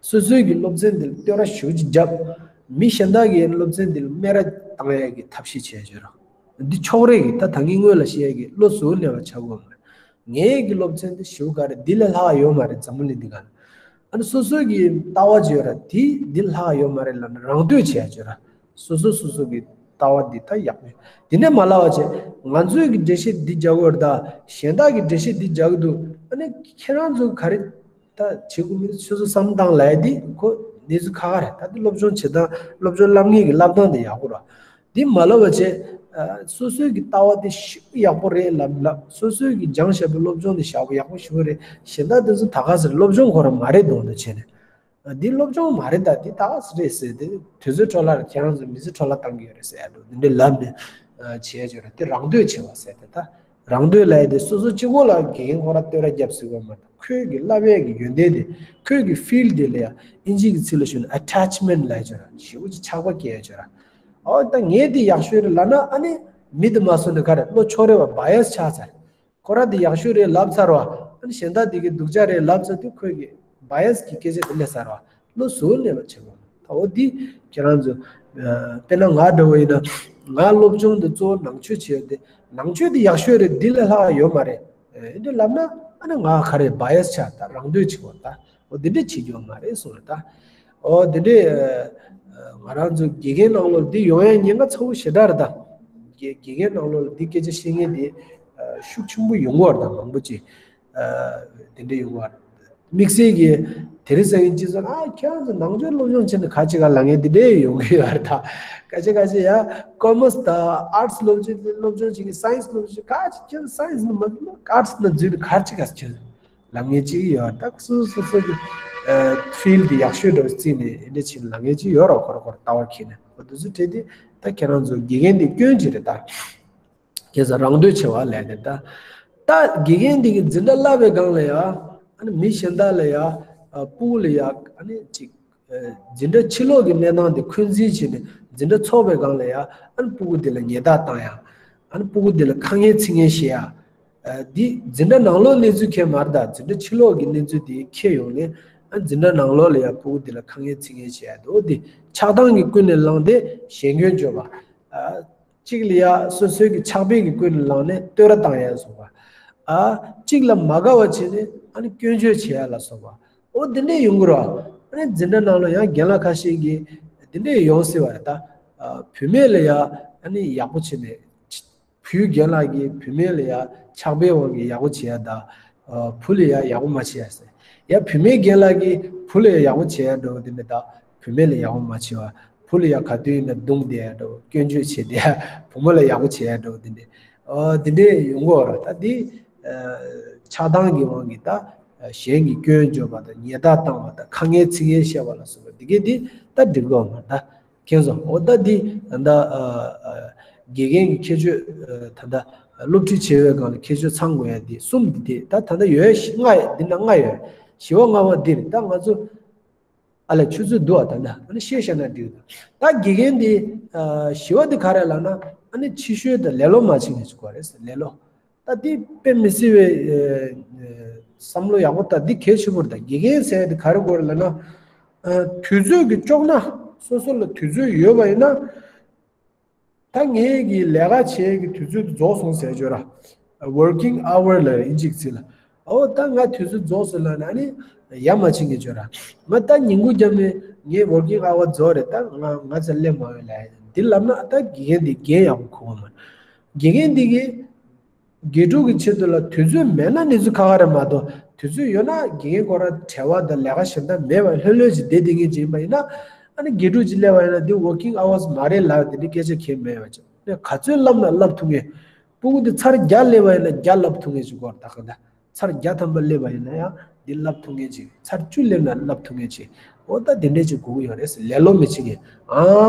སོ་སོའི་གི་སློབ་ཚན་འདི་ལ་བསྟོད་ར་ཞེ་པོ་ཅིག་བརྒྱབ། མི་གཞན་དག་གིས་སློབ་ཚན་འདི་ལ་སྨད་ར་བཏང་ཡས་ཀྱི་ཐབས་ཤེས་བྱས་བྱོས་ར། འདི་ཕྱོགས་རེ་གི་ད་ད་ངས་སྔོན་ལ་བཤད་ཡས་ཀྱི་བློ་གཟུ་བོར་གནས་པ་ཆགས་དགོས་མ་རེད། ངའི་གི་སློབ་ཚན་འདི་ཞེ་པོ་ག་རེ་འདི་ལས་ལྷག་ཡོད་མ་རེད། འཛམ་བུ་གླིང་འདི་ག་ལ། ཨ་ནི་སོ་སོའི་གི་ལྟ་བ་བྱོས་ར། དེ་འདི་ལས་ལྷག་ཡོད་མ་རེད་ལབ་ནས་རང་འདོད་བྱས་བྱོས་ར། སོ་སོ་སོ་སོ་གི་ལྟ་བ་འདི་ད་ཡག་པོ་ཡོད། དེ་ནས་མ་ལབ་པ་བྱས། ང་ཚོའི་གི་འགྲེལ་བཤད་འདི་རྒྱག་གི་ཡོད་རེད། ད་གཞན་དག་གི་འགྲེལ་བཤད་འདི་རྒྱག་གི་འདུག་ཨ་ནི་ཁྱེད་རང་ཚོ་ག་རེ་ད་བྱེད་དགོས་མིན་སོ་སོ་བསམ་བློ་བཏང་ལབ་ཡ་འདི་ཁོ་གནས་ཚུལ་ཁག་ཁག་རེད། ད་འདི་སློབ་སྦྱོང་བྱེད་སྟངས་སློབ་སྦྱོང་བསླབ་མཁན་གྱི་བསླབ་སྟངས་འདི་ཡག་པོ་རེད། འདི་མ་ལབ་པ་བྱས། སོ་སོའི་གི་ལྟ་བ་འདི་ཞེ་པོ་ཡག་པོ་རེད་ལབ་ལབ། སོ་སོའི་གི་སྦྱངས་བཞག་པའི་སློབ་སྦྱོང་འདི་ཞེ་པོ་ཡག་པོ་ཞེ་པོ་རེད། གཞན་དག་འདི་ཚོ་ད་ག་ཟེར་སློབ་སྦྱོང་ཁོ་རང་མ་རེད་མདོག་མདོག་བྱས་ནས། འདི་སློབ་སྦྱོང་མ་རེད། ད་འདི་ད་ག་ཟེར་རེད་ཟེར་ཏེ་དུས་ཚོད་འཕྲོ་བརླག་རེད། ཁྱེད་རང་ཚོ་མི་ཚེ་འཕྲོ་བརླག་བཏང་གི་ཡོད་རེད་ཟེར་ཡ་འདུག་འདི་འདྲའི་ལབ་ནས་བྱས་བྱས་རེད། དེ་རང་འདོད་ཆེ་བ་ཟེར་ཏེ། ད་རང་འདོད་ལབ་ཡ་དེ་སོ་སོ་གཅིག་པོ་ལ་དགེ་རྒན་ཁོ་རང་བསྟོད་ར་རྒྱབ་སྲིད་པ་མ་གཏོགས། ཁོའི་གི་བསླབ་ཡས་ཀྱི་ཡོན་ཏན་དེ། ཁོའི་གི་ཕིལ་ཌི་དེ་ལ་ཡ་ཨིན་ཇི་གི་ཚིག་ལ་ཞུས་ན་ཨ་ཊེཆ་མེན་ཊི་ལབ་ཡ་བྱས་ར། ཞེ་པོ་ཅིག་ཆགས་པ་སྐྱེ་ཡ་བྱས་ར། ཨོ་ད་ངས་འདི་ཡག་ཤོས་རེད་ལབ་ན་ཨ་ནི་མི་དེ་མ་སོ་ནས་ག་རེ་བློ་ཕྱོགས་རེ་བ་བྷ་ཡ་སི་ཆགས་ཚར། ཁོ་རང་དེ་ཡག་ཤོས་རེད་ལབ་ཚར་བ། ཨ་ནི་གཞན་དག་དེ་གི་སྡུག་ཅག་རེད་ལབ་ཚར་དུས་ཁོས་གི་བྷ་ཡ་སི་གི་སྐད་ཆ་དེ་སླེབས་ཚར་བ། བློ་གཟུ་བོར་གནས་པ་བྱེད་དགོས། ད་འོ་འདི་ཁྱེད་རང་ཚོ། དཔེར་ན་ང་འདྲ་བོ་ཡིན་ན། ང་སློབ་སྦྱོང་དེ་གཙོ་བོ་ནང་ཆོས་བྱས་ཏེ། ནང་ཆོས་དེ་ཡག་ཤོས་རེད། འདི་ལས་ལྷག་ཡོད་མ་རེད། ཨེ་འདི་ལབ་ན་ཨ་ནི་ང་ག་རེ་བྷ་ཡ་སི་ཆགས། ད་རང་འདོད་བྱེད་དགོས། ད་འོ་འདི་འདྲས་བྱེད་རྒྱུ་མ་རེད་གསུངས་རེད་ད། ཨོ་དེ་འདྲས། ང་རང་ཚོ་དགེ་རྒན་ནང་ལོགས་འདི་ཡོང་ཡ་ཉེན་ཁ་ཚ་བོ་ཞེ་དྲག་རེད་ད། དགེ་དགེ་རྒན་ནང་ལོགས་ལ་འདི་སྐད་ཆ་བཤད་མཁན་དེ་ཤུགས་ཆེན་པོ་ཡོང་གི་ཡོད་རེད་ད། མང་པོ་ཅིག་དེ་འདྲས་ཡོང་གི་ཡོད་རེད། དམིགས་བསལ་གྱི་དེ་རིང་སང་ཉིན་སྤྱི་ཚོགས་ཨ་ཁྱེད་རང་ཚོ་ནང་ཆོས་སློབ་སྦྱོང་བྱས་ནས་ག་ཅིག་ག་ལ་ངས་འདི་འདྲས་ཡོང་གི་ཡོད་རེད་ད། ཁ་ཤས་ཁ་ཤས་ཡ་ཀོ་མར་སི་དང་ཨར་ཊི་སི་སློབ་སྦྱོང་སློབ་སྦྱོང་བྱེད་མཁན་སའེན་སི་སློབ་སྦྱོང་ཁ་ཅིག་ཁྱེད་ཚོ་སའེན་སི་ནས་མ་ཨར་ཊི་སི་ནང་འཛུལ་ནས་ག་ཅིག་ག་ཁྱེད་ལབ་མཁན་ཅིག་ཡོད། ད་སོ་སོ་སོ་གི་ཕིལ་ཌི་ཡག་ཤོས་འདྲ་བོ་བརྩིས་ནས་འདི་འདྲ་བྱས་ནས་ལབ་མཁན་ཅིག་ཡོད་རེད། ཁོ་རང་ཁོ་རང་ལྟ་བ་འཁྱེར་ནས་འོ་དེ་ཚོ་བྲིས་ཏེ། ད་ཁྱེད་རང་ཚོ་དགེ་རྒན་འདི་སྐྱོན་ཅིག་རེད་ད། ཁྱེད་ཚོ་རང་འདོད་ཆེ་བ་ལས་ནས་ད། ད་དགེ་རྒན་འདི་གི་འཛིན་གྲྭ་བསླབ་པའི་སྒང་ལ་ཡ། ཨ་ནི་མི་གཞན་དག་ལ་ཡ། ཨ་སྤུ་གུ་ལ་ཡ་ཨ་ནི་ཅིག་འཛིན་གྲྭ་ཕྱི་ལོགས་ཀྱི་གནས་སྟངས་དེ་འཁོན་འཛིན་བྱས་ནས་འཛིན་གྲྭ་ཚོགས་པའི་སྒང་ལ་ཡ། ཨ་ནི་སྤུ་གུ་དེ་ལ་ཉེས་རྡུང་བཏང་ཡ། ཨ་ནི་སྤུ་གུ་དེ་ལ་ཁ་ངན་ཚིག་ངན་བཤད་ཡ། འདི་འཛིན་གྲྭ་ནང་ལོགས་གནས་ཚུལ་ཁྱད་མ་རེད་ད། འཛིན་གྲྭ་ཕྱི་ལོགས་ཀྱི་གནས་ཚུལ་དེ་ཁྱེར་ཡོང་ནས་ ཨ་འཛིན་གྲྭ་ནང་ལོགས་ལ་ཡ་ཕྲུ་གུ་འདི་ལ་ཁ་ངན་ཚིག་ངན་བྱེད་ཡ་འདུག་འདི་ཆགས་སྡང་གིས་ཀུན་ནས་བསླངས་ཏེ་ཞེན་སྐྱོན་བརྗོད་པ། ཨ་གཅིག་ལ་ཡ་སོ་སོའི་གི་ཆགས་པའི་གི་ཀུན་ནས་བསླངས་ནས་བསྟོད་ར་བཏང་ཡ་སོགས་པ། ཨ་གཅིག་ལ་མ་དགའ་བ་བྱས་ནས་ཨ་ནི་སྐྱོན་བརྗོད་བྱེད་ཡ་ལ་སོགས་པ། འོ་འདི་འདྲས་ཡོང་གི་རེད་བ། ཨ་ནི་འཛིན་གྲྭ་ནང་ལ་ཡང་རྒན་ལགས་ཁ་ཤས་ཀྱིས་འདི་འདྲས་ཡོང་སྲིད་བ་རེད་ད། ཨ་བུད་མེད་ལ་ཡ་ཨ་ནི་ཡག་པོ་བྱས་ནས། བུའི་རྒན་ལགས་ཀྱིས་བུད་མེད་ལ་ཡ་ཆགས་པའི་དབང་གིས་ཡག་པོ་བྱེད་ཡ་ད། ཨ་བུ་ལ་ཡ་ཡག་པོ་མ་བྱེད་ཡ་ཟེར། ཡ་བུད་མེད་རྒན་ལགས་ཀྱིས་བུ་ལ་ཡ་ཡག་པོ་བྱེད་ཡ་འདྲ་བོ་དེ་འདྲས་ད། བུད་མེད་ལ་ཡག་པོ་མ་བྱེད་པ། བུ་ལ་ཡ་ག་དུས་ཡིན་ན་རྡུང་བསྡད་ཡ་འདྲ་བོ་སྐྱོན་བརྗོད་བྱེད་བསྡད་ཡ། བུ་མོ་ལ་ཡག་པོ་བྱེད་ཡ་འདྲ་བོ་དེ་འདྲས། ཨ་དེ་འདྲས་ཡོང་གི་ཡོད་རེད་ད་འདི། ཨ་ཆགས་སྡང་གི་དབང་གིས་ད། གཞན་གྱི་སྐྱོན་བརྗོད་པ་དང་ཉེས་རྡུང་བཏང་བ་དང་ཁ་ངན་ཚིག་ངན་བཤད་པ་ལ་སོགས་པ་འདི་གས་འདི་ད་འགྲིག་གི་ཡོད་མ་རེད་ད། མཁྱེན་སོང་། འོ་ད་འདི་ད་ལྟ་ཨ་ཨ་དགེ་རྒན་གྱི་ཁྱད་ཆོས། ཨ་ད་ལྟ་སློབ་ཁྲིད་བྱེད་པའི་སྒང་ལ་ཁྱད་ཆོས་ཚང་དགོས་ཡ་འདི་གསུམ་འདི་དེ་ད་ད་ལྟ་ཡོད་ཡ་ལྔ་ཡ་འདི་ན་ལྔ་ཡོད། བཞི་བ་ལྔ་བ་འདིར་ད་ང་ཚོ་ཨ་ལས་ཆུ་ཚོད་བསྡུ་བ་ད་ལྟ་ཨ་ནི་ཤེས་བྱ་ན་འགྲིག་ད། ད་དགེ་རྒན་འདི་ཨ་བཞི་བ་འདི་ག་རེ་ལབ་ན་ཨ་ནི་ཕྱི་བཤོལ་དང་ལེ་ལོ་མ་བྱེད་མཁན་ཅིག་དགོས་རེད་ལེ་ལོ། ད་འདི་དཔེ་མི་སྲིད་པའི་ཨ་ཨ་བསམ་བློ་ཡག་པོ་ད་འདི་གལ་ཆེན་པོ་རེད་ད། དགེ་རྒན་ཟེར་ཡ་འདི་ག་རེ་དགོས་རེད་ལབ་ན། ཨ་དུས་ཚོད་ཀྱི་ལྕོགས་ན་སོ་སོ་ལ་དུས་ཚོད་ཡོད་པ་ཡིན་ན། ད་ངའི་གི་ལས་ཀ་བྱེད་ཀྱི་དུས་ཚོད་དུ་རྫོགས་སོང་ཟེར་བརྗོད་ར། Working hour ལ་ཨིན་ཇིའི་ཚིག་ལ། ཨོ་ད་ང་དུས་ཚོད་རྫོགས་སོང་ལབ་ན་ནི་ཡ་མ་ཆིན་གྱི་བརྗོད་ར། ང་ད་ཉིན་གུང་རྒྱབ་ནས་ངའི་working hour རྫོགས་རེད། ད་ང་ང་ཚ་སླེབས་མ་འོས་ལ་འདི་ལབ་ན་ད་དགེ་རྒན་འདི་འགན་ཡག་པོ་འཁུར་བ་མ། དགེ་རྒན་འདི་གི་དགེ་ཕྲུག་གི་ཆེད་དུ་ལ་དུས་ཚོད་མེད་ན་ནི་ཚོད་ཁ་ཁ་རེད་མ་གཏོགས། དུས་ཚོད་ཡོད་ན་དགེ་རྒན་ཁོ་རང་བྲེལ་བ་དང་ལས་ཀ་གཞན་དག་མེད་པ་ལྷོད་ལྷོད་ཅིག་བསྡད་བསྡད་མཁན་ཅིག་ཡིན་པ་ཡིན་ན། ཨ་ནི་དགེ་ཕྲུག་ཅིག་སླེབས་པ་ཡིན་ན་འདི་working hours མ་རེད་ལབ་དེ་འདྲའི་སྐད་ཆ་གང་ཡང་མེད་པ་ཅིག་ནས་ག་ཚོད་བསླབ་ན་བསླབ་ཐུབ་མཁན། སྤུ་གུ་འདི་ཚར་བརྒྱ་སླེབས་པ་ཡིན་ན་བརྒྱ་བསླབ་ཐུབ་མཁན་ཅིག་དགོས་རེད་ད་གང་ལྟར། ཚར་བརྒྱ་ཐམ་པ་སླེབས་པ་ཡིན་ན་ཡང་འདི་བསླབ་ཐུབ་མཁན་ཅིག་ཚར་བཅུ་སླེབས་ན་བསླབ་ཐུབ་མཁན་ཅིག་འོ་ད་དེ་འདྲས་ཅིག་དགོས་ཀྱི་ཡོད་རེད་ཟེར། ལེ་ལོ་མི་བྱེད་མཁན། ཨ་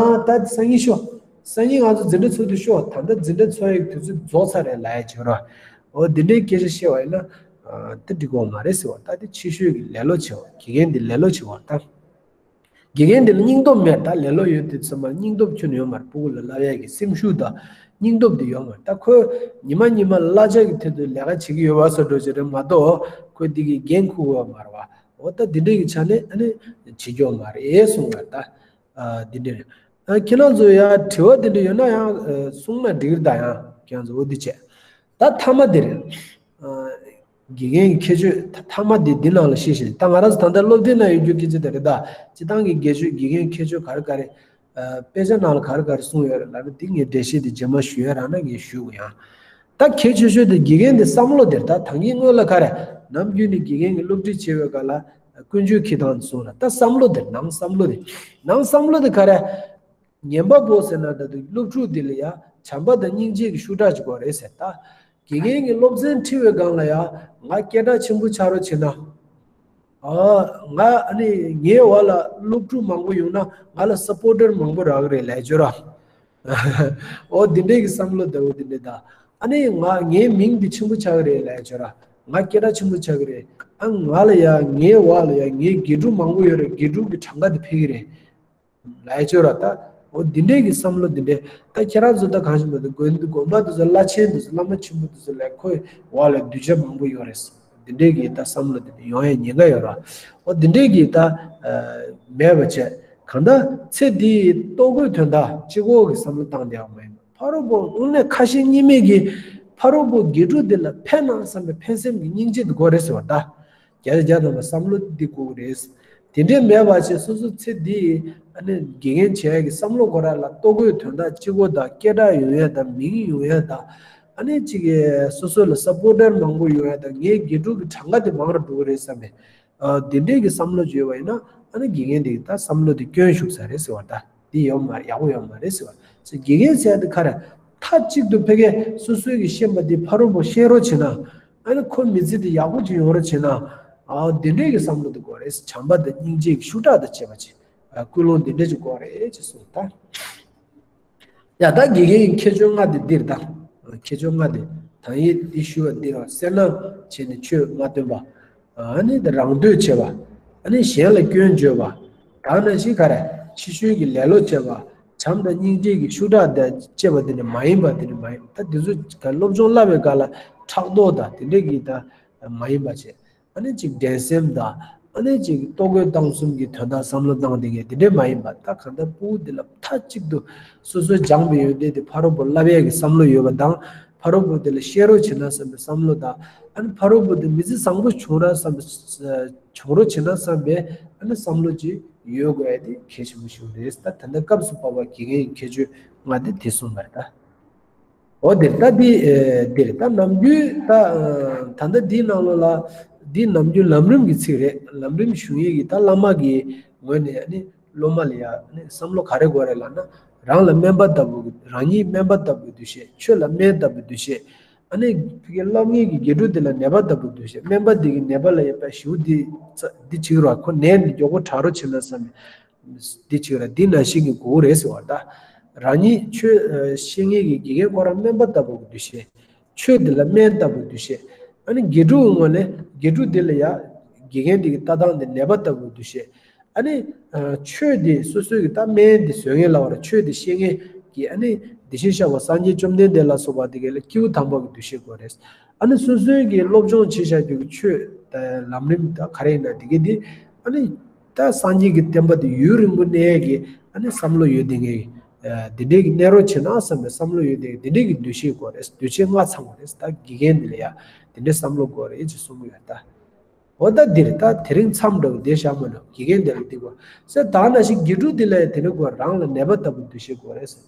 ད་སང་ཉིན་ཤོག་སང་ཉིན་ང་ཚོ་འཛིན་གྲྭ་ཚོགས་དུས་ཤོག་ད་ལྟ་འཛིན་གྲྭ་ཚོགས་ཡག་དུས་ཚོད་རྫོགས་ཚར་རེད་ལབ་ཡ་བྱེད་རོགས། འོ་འདི་འདྲའི་སྐད་ཆ་བཤད་པ་ཡིན་ན། ཨ་ད་འགྲིག་གི་མ་རེད་ཟེར་བ། ད་དེ་ཕྱི་བཤོལ་གྱི་ལེ་ལོ་བྱེད་པ། དགེ་རྒན་འདི་ལེ་ལོ་བྱེད་པ་ད། དགེ་རྒན་འདི་ལ་སྙིང་སྟོབས་མེད་ད། ལེ་ལོ་ཡོད་དུས་ཙམ་པ་སྙིང་སྟོབས་ཁྱོན་ནས་ཡོད་མ་རེད། སྤུ་གུ་ལ་བསླབ་ཡག་གི་སེམས་ཤུགས་དང་སྙིང་སྟོབས་དེ་ཡོད་མ་རེད། ད་ཁོས་ཉི་མ་ཉི་མ་གླ་ཆ་གི་ཐད་དུ་ལས་ཀ་བྱེད་ཀྱི་ཡོད་པ་བཟོ་འདྲ་ཅིག་རེད་མ་གཏོགས་ཁོས་འདི་གི་འགན་འཁུར་གྱི་ཡོད་མ་རེད་བ། འོ་ད་འདི་འདྲའི་གི་ཆ་ནས་ཨ་ནི་བྱེད་ཀྱི་ཡོད་མ་རེད་གསུངས་པ་རེད་ད། ཨ་འདི་འདྲ་རེད། ཨ་ཁྱེད་རང་ཚོ་ཡང་དྲི་བ་འདི་འདྲ་ཡོད་ན་ཡང་ཨ་གསུངས་ན་འགྲིག་རེད་ད། ཡང་ཁྱེད་རང་ཚོ་འོ་འདི་བྱས། ད་མཐའ་མ་འདི་རེད། ཨ་དགེ་རྒན་གྱི་ཁྱད་ཆོས་ད་མཐའ་མ་འདི་འདི་ནང་ལ་བཤད་བཞིན། ད་ང་རང་ཚོ་ད་ལྟ་སློབ་དེབ་ནང་ཡོད་རྒྱུ་སྐད་ཆ་དེ་རེད་ད། སྤྱིར་བཏང་གི་དགེ་ཆོས་དགེ་རྒན་ཁྱད་ཆོས་ག་རེ་ག་རེ། ཨ་དཔེ་ཆ་ནང་ལ་ག་རེ་ག་རེ་གསུངས་ཡོད་རེད་ལབ་ན་འདི་ངས་འགྲེལ་བཤད་འདི་རྗེས་མ་ཞུ་ཡ་རག་ན་ངས་ཞུ་དགོས་ཡང་། ད་གལ་ཆེ་ཤོས་དེ་དགེ་རྒན་དེ་བསམ་བློ་དེར་ད་ད་གིན་སྔོན་ལ་ག་རེ། ནམ་རྒྱུན་ནས་དགེ་རྒན་གྱི་སློབ་ཁྲིད་བྱེད་པའི་སྐབས་ལ་ཀུན་སྤྱོད་འཁྱེར་སྟངས་གསུངས་ལ། ད་བསམ་བློ་དེར་ནང་བསམ་བློ་དེ། ནང་བསམ་བློ་དེ་ག་རེ། ངན་པ་པོ་ཟེར་ན་ད་དུང་སློབ་ཕྲུག་འདི་ལ་ཡ་བྱམས་པ་དང་སྙིང་རྗེ་གི་ཤུགས་དྲག་ཅིག་དགོས་རེད་ཟེར་ད། དགེ་རྒན་གྱི་སློབ་ཚན་ཁྲིད་པའི་སྒང་ལ་ཡ་ང་སྐད་གྲགས་ཆེན་པོ་ཆགས་རོགས་བྱེད་ན། ཨ་ང་ཨ་ནི་ངའི་འོག་ལ་སློབ་ཕྲུག་མང་པོ་ཡོང་ན་ང་ལ་སབ་པོར་ཊར་མང་པོ་རག་གི་རེད་ལབ་བརྗོད་ར། འོ་འདི་འདྲའི་གི་བསམ་བློ་ལྟ་བུ་འདི་འདྲ་དང་། ཨ་ནི་ང་ངའི་མིང་འདི་ཆེན་པོ་ཆགས་ཀྱི་རེད་ལབ་བརྗོད་ར། ང་སྐད་གྲགས་ཆེན་པོ་ཆགས་ཀྱི་རེད། ཨ་ང་ལ་ཡ་ངའི་འོག་ལ་ཡ་ངའི་དགེ་ཕྲུག་མང་པོ་ཡོད་རེད། དགེ་ཕྲུག་གི་གྲངས་ཀ་འདི་འཕེལ་གྱི་རེད། ལབ་ཡ་ཅོ་ར་ད། འོ་འདི་འདྲས་ཀྱི་བསམ་བློ་འདི་འདྲས། ད་ཁྱེད་རང་ཚོ་ད་གང་ཞིག་མ་གཏོགས་དགོན་དགོན་པ་དེ་ཚོ་བླ་ཆེན་དེ་ཚོ་བླ་མ་ཆེན་པོ་དེ་ཚོ་ལ་ཁོའི་འོག་ལ་གདུལ་བྱ་མང་པོ་ཡོད་རེད། འདི་འདྲས་ཀྱི་ད་བསམ་བློ་འདི་འདྲས་ཡོང་ཡ་ཉེན་ཁ་ཡོད་ར། འོ་འདི་འདྲས་ཀྱི་ད་མེད་པ་བྱས། གང་ལྟར་ཚེ་འདིའི་ལྟོ་གོས་དོན་དག་གཅིག་པོ་གི་བསམ་བློ་བཏང་བསྡད་པ་མ་ཡིན་པ། ཕ་རོལ་པོ་དངོས་གནས་ཁ་ཞེ་གཉིས་མེད་ཀྱི་ཕ་རོལ་པོ་དགེ་ཕྲུག་འདི་ལ་ཕན་ན་བསམ་པའི་ཕན་སེམས་ཀྱི་སྙིང་རྗེ་འདི་དགོས་རེད་ཟེར་བ་ད། བརྒྱ་ཆ་བརྒྱ་ཐམ་པ་བསམ་བློ་འདི་དགོས་ཀྱི་རེད། དེ་འདྲས་མེད་པ་བྱས་སོ་སོ་ཚེ་འདི་ཨ་ནི་དགེ་རྒན་བྱེད་ཡ་གི་བསམ་བློ་ཁོ་རང་ལ་ལྟོ་གོས་དོན་དག་གཅིག་པོ་དང་སྐད་གྲགས་ཡོང་ཡ་དང་མིང་ཡོང་ཡ་དང་། ཨ་ནི་གཅིག་གི་སོ་སོ་ལ་སབ་པོར་ཊར་མང་པོ་ཡོང་ཡ་དང་ངའི་དགེ་ཕྲུག་གི་གྲངས་ཀ་དེ་མང་རུ་འགྲོ་གི་རེད་བསམ་པའི། ཨ་འདི་འདྲས་ཀྱི་བསམ་བློ་བརྗོད་པ་ཡིན་ན་ཨ་ནི་དགེ་རྒན་དེ་གི་ད་བསམ་བློ་དེ་སྐྱོན་ཞུགས་ས་རེད་ཟེར་བ་ད། འདི་ཡོད་མ་ཡག་པོ་ཡོད་མ་རེད་ཟེར་བ། ཚེ་དགེ་རྒན་ཟེར་ཡ་དེ་ག་རེ། མཐའ་གཅིག་ཏུ་ཕ་གིའི་སོ་སོའི་གི་ཤེས་པ་འདི་ཕ་རོལ་པོ་ཤེས་རོགས་བྱེད་ན། ཨ་ནི་ཁོ་མི་ཚེ་འདི་ཡག་པོ་ཅིག་ཡོང་རོགས་བྱེད་ན། ཨ་འདི་འདྲས་ཀྱི་བསམ་བློ་འདི་དགོས་རེད། བྱམས་པ་དང་སྙིང་རྗེ་གི་ཤུགས་དྲག་དང་བཅས་པ་ཅིག་ཨ་ཀུན་སློང་འདི་འདྲས་ཅིག་དགོས་རེད་ཅེས་གསུངས་ད། ཡ་ད་དགེ་རྒན་གྱི་ཁྱད་ཆོས་ལྔ་འདི་འདིར་ད། ཁྱད་ཆོས་ལྔ་འདི་ད་ཡིན་འདི་ཞུ་བ་འདི་ར། སེར་སྣ་བྱས་ནས་ཆོས་མ་སྟོན་པ། ཨ་ནི་འདི་རང་འདོད་བྱེད་པ། ཨ་ནི་གཞན་ལ་སྐྱོན་བརྗོད་པ། ད་ནང་བཞིན་ག་རེ། ཕྱི་བཤོལ་གྱི་ལེ་ལོ་བྱེད་པ། བྱམས་དང་སྙིང་རྗེ་གི་ཤུགས་དྲག་དང་བཅས་པ་དེ་ནི་མ་ཡིན་པ་དེ་ནི་མ་ཡིན། ད་དེ་ཚོ་ག་སློབ་སྦྱོང་བསླབ་པའི་སྐབས་ལ་ཕྲག་དོག་དང་དེ་འདྲས་ཀྱི་ད་མ་ཡིན་པ་བྱས། ཨ་ནི་གཅིག་འགྲན་སེམས་དང་ ཨ་ནི་ཅིག་ལྟོ་གོས་གཏམ་གསུམ་གྱི་དོན་དག་བསམ་བློ་བཏང་དེ་གས་དེ་འདྲས་མ་ཡིན་པ། ད་གང་ལྟར་ཕྲུ་གུ་དེ་ལ་མཐའ་གཅིག་ཏུ་སོ་སོའི་སྦྱངས་པའི་ཡོན་ཏན་དེ་ཕ་རོལ་པོ་བསླབ་ཡས་ཀྱི་བསམ་བློ་ཡོད་པ་དང་། ཕ་རོལ་པོ་དེ་ལ་བཤད་རོགས་བྱེད་ན་བསམ་པའི་བསམ་བློ་དང་། ཨ་ནི་ཕ་རོལ་པོ་དེ་མི་ཚེ་བཟང་པོ་བྱུང་ར་བསམ་པའི་བྱུང་རོགས་བྱེད་ན་བསམ་པའི་ཨ་ནི་བསམ་བློ་ཅིག་ཡོད་དགོས་ཡ་དེ་གལ་ཆེན་པོ་ཞིག་རེད། ད་ད་ལྟ་སྐབས་སུ་བབས་པ་དགེ་རྒན་གྱི་ཁྱད་ཆོས་ལྔ་དེ་དེ་གསུངས་པ་རེད་ད། འོ་དེར་ད་འདི་ཨེ་དེར་ད་ནམ་རྒྱུན་ད་ཨ་ད་ལྟ་འདིའི་ནང་ལོགས་ལ་འདི་ནམ་རྒྱུན་ལམ་རིམ་གྱི་ཚིག་རེད། ལམ་རིམ་ཞུ་ཡས་ཀྱི་ད་བླ་མ་གི་ངོས་ནས་ཨ་ནི་སློབ་མ་ལ་ཡ་ཨ་ནི་བསམ་བློ་ག་རེ་དགོས་རེད་ལབ་ན། རང་ལ་སྨན་པ་ལྟ་བུ་རང་ཉིད་སྨན་པ་ལྟ་བུའི་འདུ་ཤེས། ཆོས་ལ་སྨན་ལྟ་བུའི་འདུ་ཤེས། ཨ་ནི་ཕ་གི་སློབ་གཉེར་གྱི་དགེ་ཕྲུག་དེ་ལ་ནད་པ་ལྟ་བུའི་འདུ་ཤེས། སྨན་པ་དེ་གི་ནད་པ་ལ་ཡ་ཕ་ཞུ་འདི་ཚ་འདི་བྱེད་རོགས། ཁོ་ནད་འདི་མགྱོགས་པོ་དྲག་རོགས་བྱེད་ན་བསམ་ནས། འདི་བྱེད་ར་འདི་ནང་བཞིན་གྱི་དགོས་རེད་ཟེར་བ་ད། རང་ཉིད་ཆོས་ཨ་བཤད་མཁན་གྱི་དགེ་རྒན་ཁོ་རང་སྨན་པ་ལྟ་བུ་གི་འདུ་ཤེས། ཆོས་འདི་ལ་སྨན་ལྟ་བུ་འདུ་ཤེས། ཨ་ནི་དགེ་ཕྲུག་གི་ངོས་ནས་དགེ་ཕྲུག་འདི་ལ་ཡ་དགེ་རྒན་འདི་གི་ལྟ་སྟངས་འདི་ནད་པ་ལྟ་བུ་འདུ་ཤེས། ཨ་ནི་ཨ་ཆོས་འདི་སོ་སོའི་གི་ད་སྨན་འདི་བཟོ་མཁན་ལ་བར་ཆོས་འདི་བཤད་མཁན་གྱི་ཨ་ནི་དེ་བཞིན་གཤེགས་པ་སངས་རྒྱས་བཅོམ་ལྡན་འདས་ལ་སོགས་པ་འདི་ག་ལ་སྐྱེས་བུ་དམ་པ་གི་འདུ་ཤེས་དགོས་རེད། ཨ་ནི་སོ་སོའི་གི་སློབ་སྦྱོང་བྱེད་བཞག་རྒྱུ་གི་ཆོས་ད་ལམ་རིམ་ད་ག་རེ་ཡིན་ན་འདི་ག་འདི་ཨ་ནི། ད་སངས་རྒྱས་ཀྱི་བསྟན་པ་དེ་ཡུན་རིང་པོ་གནས་ཀྱི་ཨ་ནི་བསམ་བློ་ཡོད་དེ་ངས་འདི་འདྲའི་གི་གནས་རོགས་བྱེད་ན་བསམ་པའི་བསམ་བློ་ཡོད་དེ་འདི་འདྲའི་གི་འདུ་ཤེས་དགོས་རེད། འདུ་ཤེས་ལྔ་ཚང་དགོས་རེད། ད་དགེ་རྒན་འདི་ལ་ཡ་འདི་འདྲའི་བསམ་བློ་དགོས་རེད་ཅེས་གསུང་གི་ཡོད་ད། འོ་ད་འདིར་ད་དེ་རིང་མཚམས་འདྲ་བོ་བསྡད་བཞག་མ་འགྲོ། དགེ་རྒན་འདི་ལ་འདི་དགོས་ཟེར། ད་ནང་བཞིན་དགེ་ཕྲུག་འདི་ལ་ཡ་དེ་འདྲ་དགོས། རང་ལ་ནད་པ་ལྟ་བུ་འདུ་ཤེས་དགོས་རེད་ཟེར།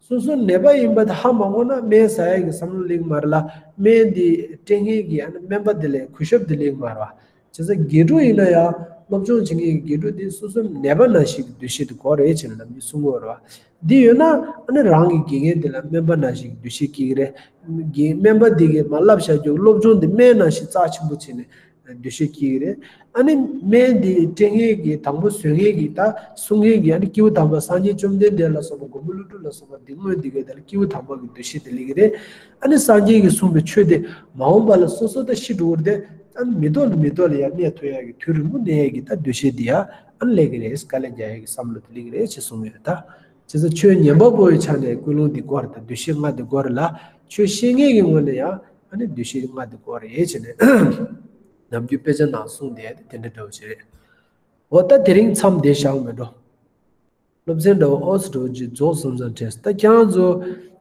སོ་སོ་ནད་པ་ཡིན་པ་དེ་ཧ་མ་གོ་ན་སྨན་ཟ་ཡ་གི་བསམ་བློ་སླེབས་མ་རེད་ལ། སྨན་འདི་སྤྲད་མཁན་གྱི་ཨ་ནི་སྨན་པ་དེ་ལ་གུས་ཞབས་དེ་སླེབས་མ་རེད་བ། བྱས་ཙང་དགེ་ཕྲུག་ཡིན་ན་ཡང་སློབ་སྦྱོང་བྱེད་མཁན་གྱི་དགེ་ཕྲུག་དེ་སོ་སོ་ནད་པ་ནང་བཞིན་གྱི་འདུ་ཤེས་དེ་དགོས་རེད་ཅེས་ནམ་རྒྱུན་གསུང་གི་ཡོད་རེད་བ། འདི་ཡོད་ན་ཨ་ནི་རང་གི་དགེ་རྒན་དེ་ལ་སྨན་པ་ནང་བཞིན་གྱི་འདུ་ཤེས་སྐྱེ་གི་རེད། དགེ་སྨན་པ་དེ་གིས་མར་བསླབ་བྱ་རྒྱུ་སློབ་སྦྱོང་དེ་སྨན་ནང་བཞིན་རྩ་ཆེན་པོ་བྱས་ནས་འདུ་ཤེས་སྐྱེ་གི་རེད། ཨ་ནི་སྨན་འདི་སྤྲད་མཁན་གྱི་དང་པོ་བཟོ་མཁན་གྱི་ད་གསུང་མཁན་གྱི་ཨ་ནི་སྐྱེས་བུ་དམ་པ་སངས་རྒྱས་བཅོམ་ལྡན་འདས་ལ་སོགས་པ་མགོན་པོ་ཀླུ་སྒྲུབ་ལ་སོགས་པ་འདི་སྔོན་འདི་གའི་དེ་ལ་སྐྱེས་བུ་དམ་པ་གི་འདུ་ཤེས་དེ་སླེབས་ཀྱི་རེད། ཨ་ནི་སངས་རྒྱས་ཀྱིས་གསུངས་པའི་ཆོས་དེ་མ་འོངས་པ་ལ་སོ་སོ་ད་ཤི་འགྲོ་གི་རེད་དེ། ཨ་ནི་མི་ཐོག་ནས་མི་ཐོག་ལ་ཡང་གནས་ཐུབ་ཡག་གི་དུས་རིང་པོ་གནས་ཡག་གི་ད་འདུ་ཤེས་འདི་ཡང་ཨ་ནི་སླེབས་ཀྱི་རེད། དཀའ་ལས་རྒྱག་ཡག་གི་བསམ་བློ་དེ་སླེབས་ཀྱི་རེད་ཅེས་གསུངས་ཡོད་ད། བྱས་ཙང་ཆོས་ཉན་པ་པོའི་ཆ་ནས་ཀུན་སློང་འདི་དགོས་རེད་ད། འདུ་ཤེས་ལྔ་འདི་དགོས་རེད་ལ། ཆོས་བཤད་མཁན་གྱི་ངོས་ནས་ཡང་ཨ་ནི་འདུ་ཤེས་ལྔ་འདི་དགོས་རེད་བྱས་ནས། ནམ་རྒྱུན་དཔེ་ཆ་ནང་གསུངས་བསྡད་དེ་དེ་འདྲ་འདྲ་བོ་ཞིག་རེད། འོ་ད་དེ་རིང་མཚམས་འདིར་བཞག་མེད་འགྲོ། སློབ་ཚན་འདྲ་བོ་ཨོ་སི་འགྲོ་རྗེས་རྫོགས་སོང་ཙང་དྲན། ད་ཁྱེད་རང་ཚོ་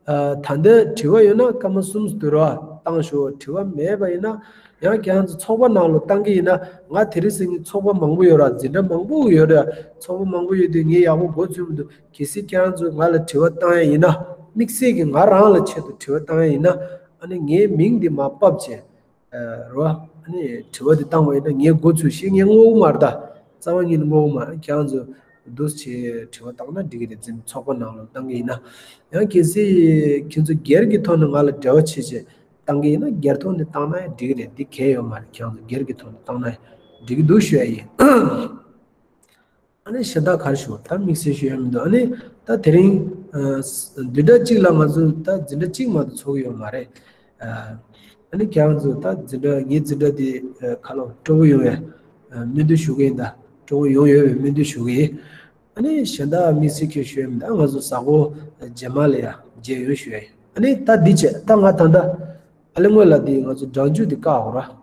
ཨ་ད་ལྟ་དྲི་བ་ཡོད་ན་སྐར་མ་གསུམ་བསྡུར་བ་བཏང་ཤོག་དྲི་བ་མེད་པ་ཡིན་ན་ཡང་ཁྱེད་རང་ཚོ་ཚོགས་པ་ནང་ལོགས་བཏང་གི་ཡིན་ན། ང་དེ་རིང་སང་ཉིན་ཚོགས་པ་མང་པོ་ཡོད་ར། འཛིན་གྲྭ་མང་པོ་ཡོད་ར། ཚོགས་པ་མང་པོ་ཡོད་དུས་ངས་ཡག་པོ་མགོ་ཚོས་མི་འདུག་གལ་སྲིད་ཁྱེད་རང་ཚོས་ང་ལ་དྲི་བ་བཏང་ཡ་ཡིན་ན། དམིགས་བསལ་གྱི་ང་རང་ལ་ཆེད་དུ་དྲི་བ་བཏང་ཡ་ཡིན་ན། ཨ་ནི་ངའི་མིང་འདི་མར་ཕབ་བྱས། རོ། ཨ་ནི་དྲི་བ་འདི་བཏང་བ་ཡིན་ན་ངས་མགོ་ཚོས་ཤིག་ངས་བསྔོ་གི་མ་རེད་ད། རྩ་བ་ཉིད་ནས་བསྔོ་གི་མ་རེད། ཁྱེད་རང་ཚོས་འདུག་སེ་དྲི་བ་བཏང་ན་འགྲིག་གི་རེད། འཛིན་ཚོགས་པ་ནང་ལ་བཏང་གི་ཡིན་ན། ཡང་གལ་སྲིད་ཁྱེད་ཚོ་སྒེར་གྱི་ཐོག་ནས་ང་ལ་འབྲེལ་བ་བྱེད་བྱེད་བཏང་གི་ཡིན་ན་སྒེར་ཐོག་ནས་བཏང་ན་ཡང་འགྲིག་གི་རེད། འདི་གལ་ཡོད་མ་རེད། ཁྱེད་རང་ཚོ་སྒེར་གྱི་ཐོག་ནས་བཏང་ན་ཡང་འགྲིག་གི་འདུག་ཞུ་ཡ་ཡིན། ཨ་ནི་གཞན་དག་ག་རེ་ཞུ་ད་དམིགས་བསལ་ཞུ་ཡ་མི་འདུག་ཨ་ནི་ད་དེ་རིང་ཨ་བདུན་ཕྲག་གཅིག་ལ་ང་ཚོ་ད་འཛིན་གྲྭ་གཅིག་མ་གཏོགས་ཚོགས་ཀྱི་ཡོད་མ་རེད། ཨ་ནི་ཁྱེད་རང་ཚོ་ད་འཛིན་གྲྭ་ངའི་འཛིན་གྲྭ་དེ་ཨ་ཁ་ལོ་སྤྲོ་པོ་ཡོང་བའི་ཨ་སྨོན་འདུན་ཞུ་གི་ཡིན། ད་སྤྲོ་པོ་ཡོང་ཡོད་པའི་སྨོན་འདུན་ཞུ་གི་ཡིན། ཨ་ནི་གཞན་དག་དམིགས་བསལ་ཁྱོད་ཞུ་ཡ་མི་འདུག་ང་ཚོ་གཟའ་འཁོར་རྗེས་མ་ལ་ཡ་མཇལ་ཡོང་ཞུ་ཡ་ཡིན། ཨ་ནི་ད་འདི་བྱས་ད་ང་ད་ལྟ་ཨ་ལེ་སྔོན་ལ་དེ་ང་ཚོ་སྦྲང་རྒྱུག་དེ་བཀག་འོ་ར།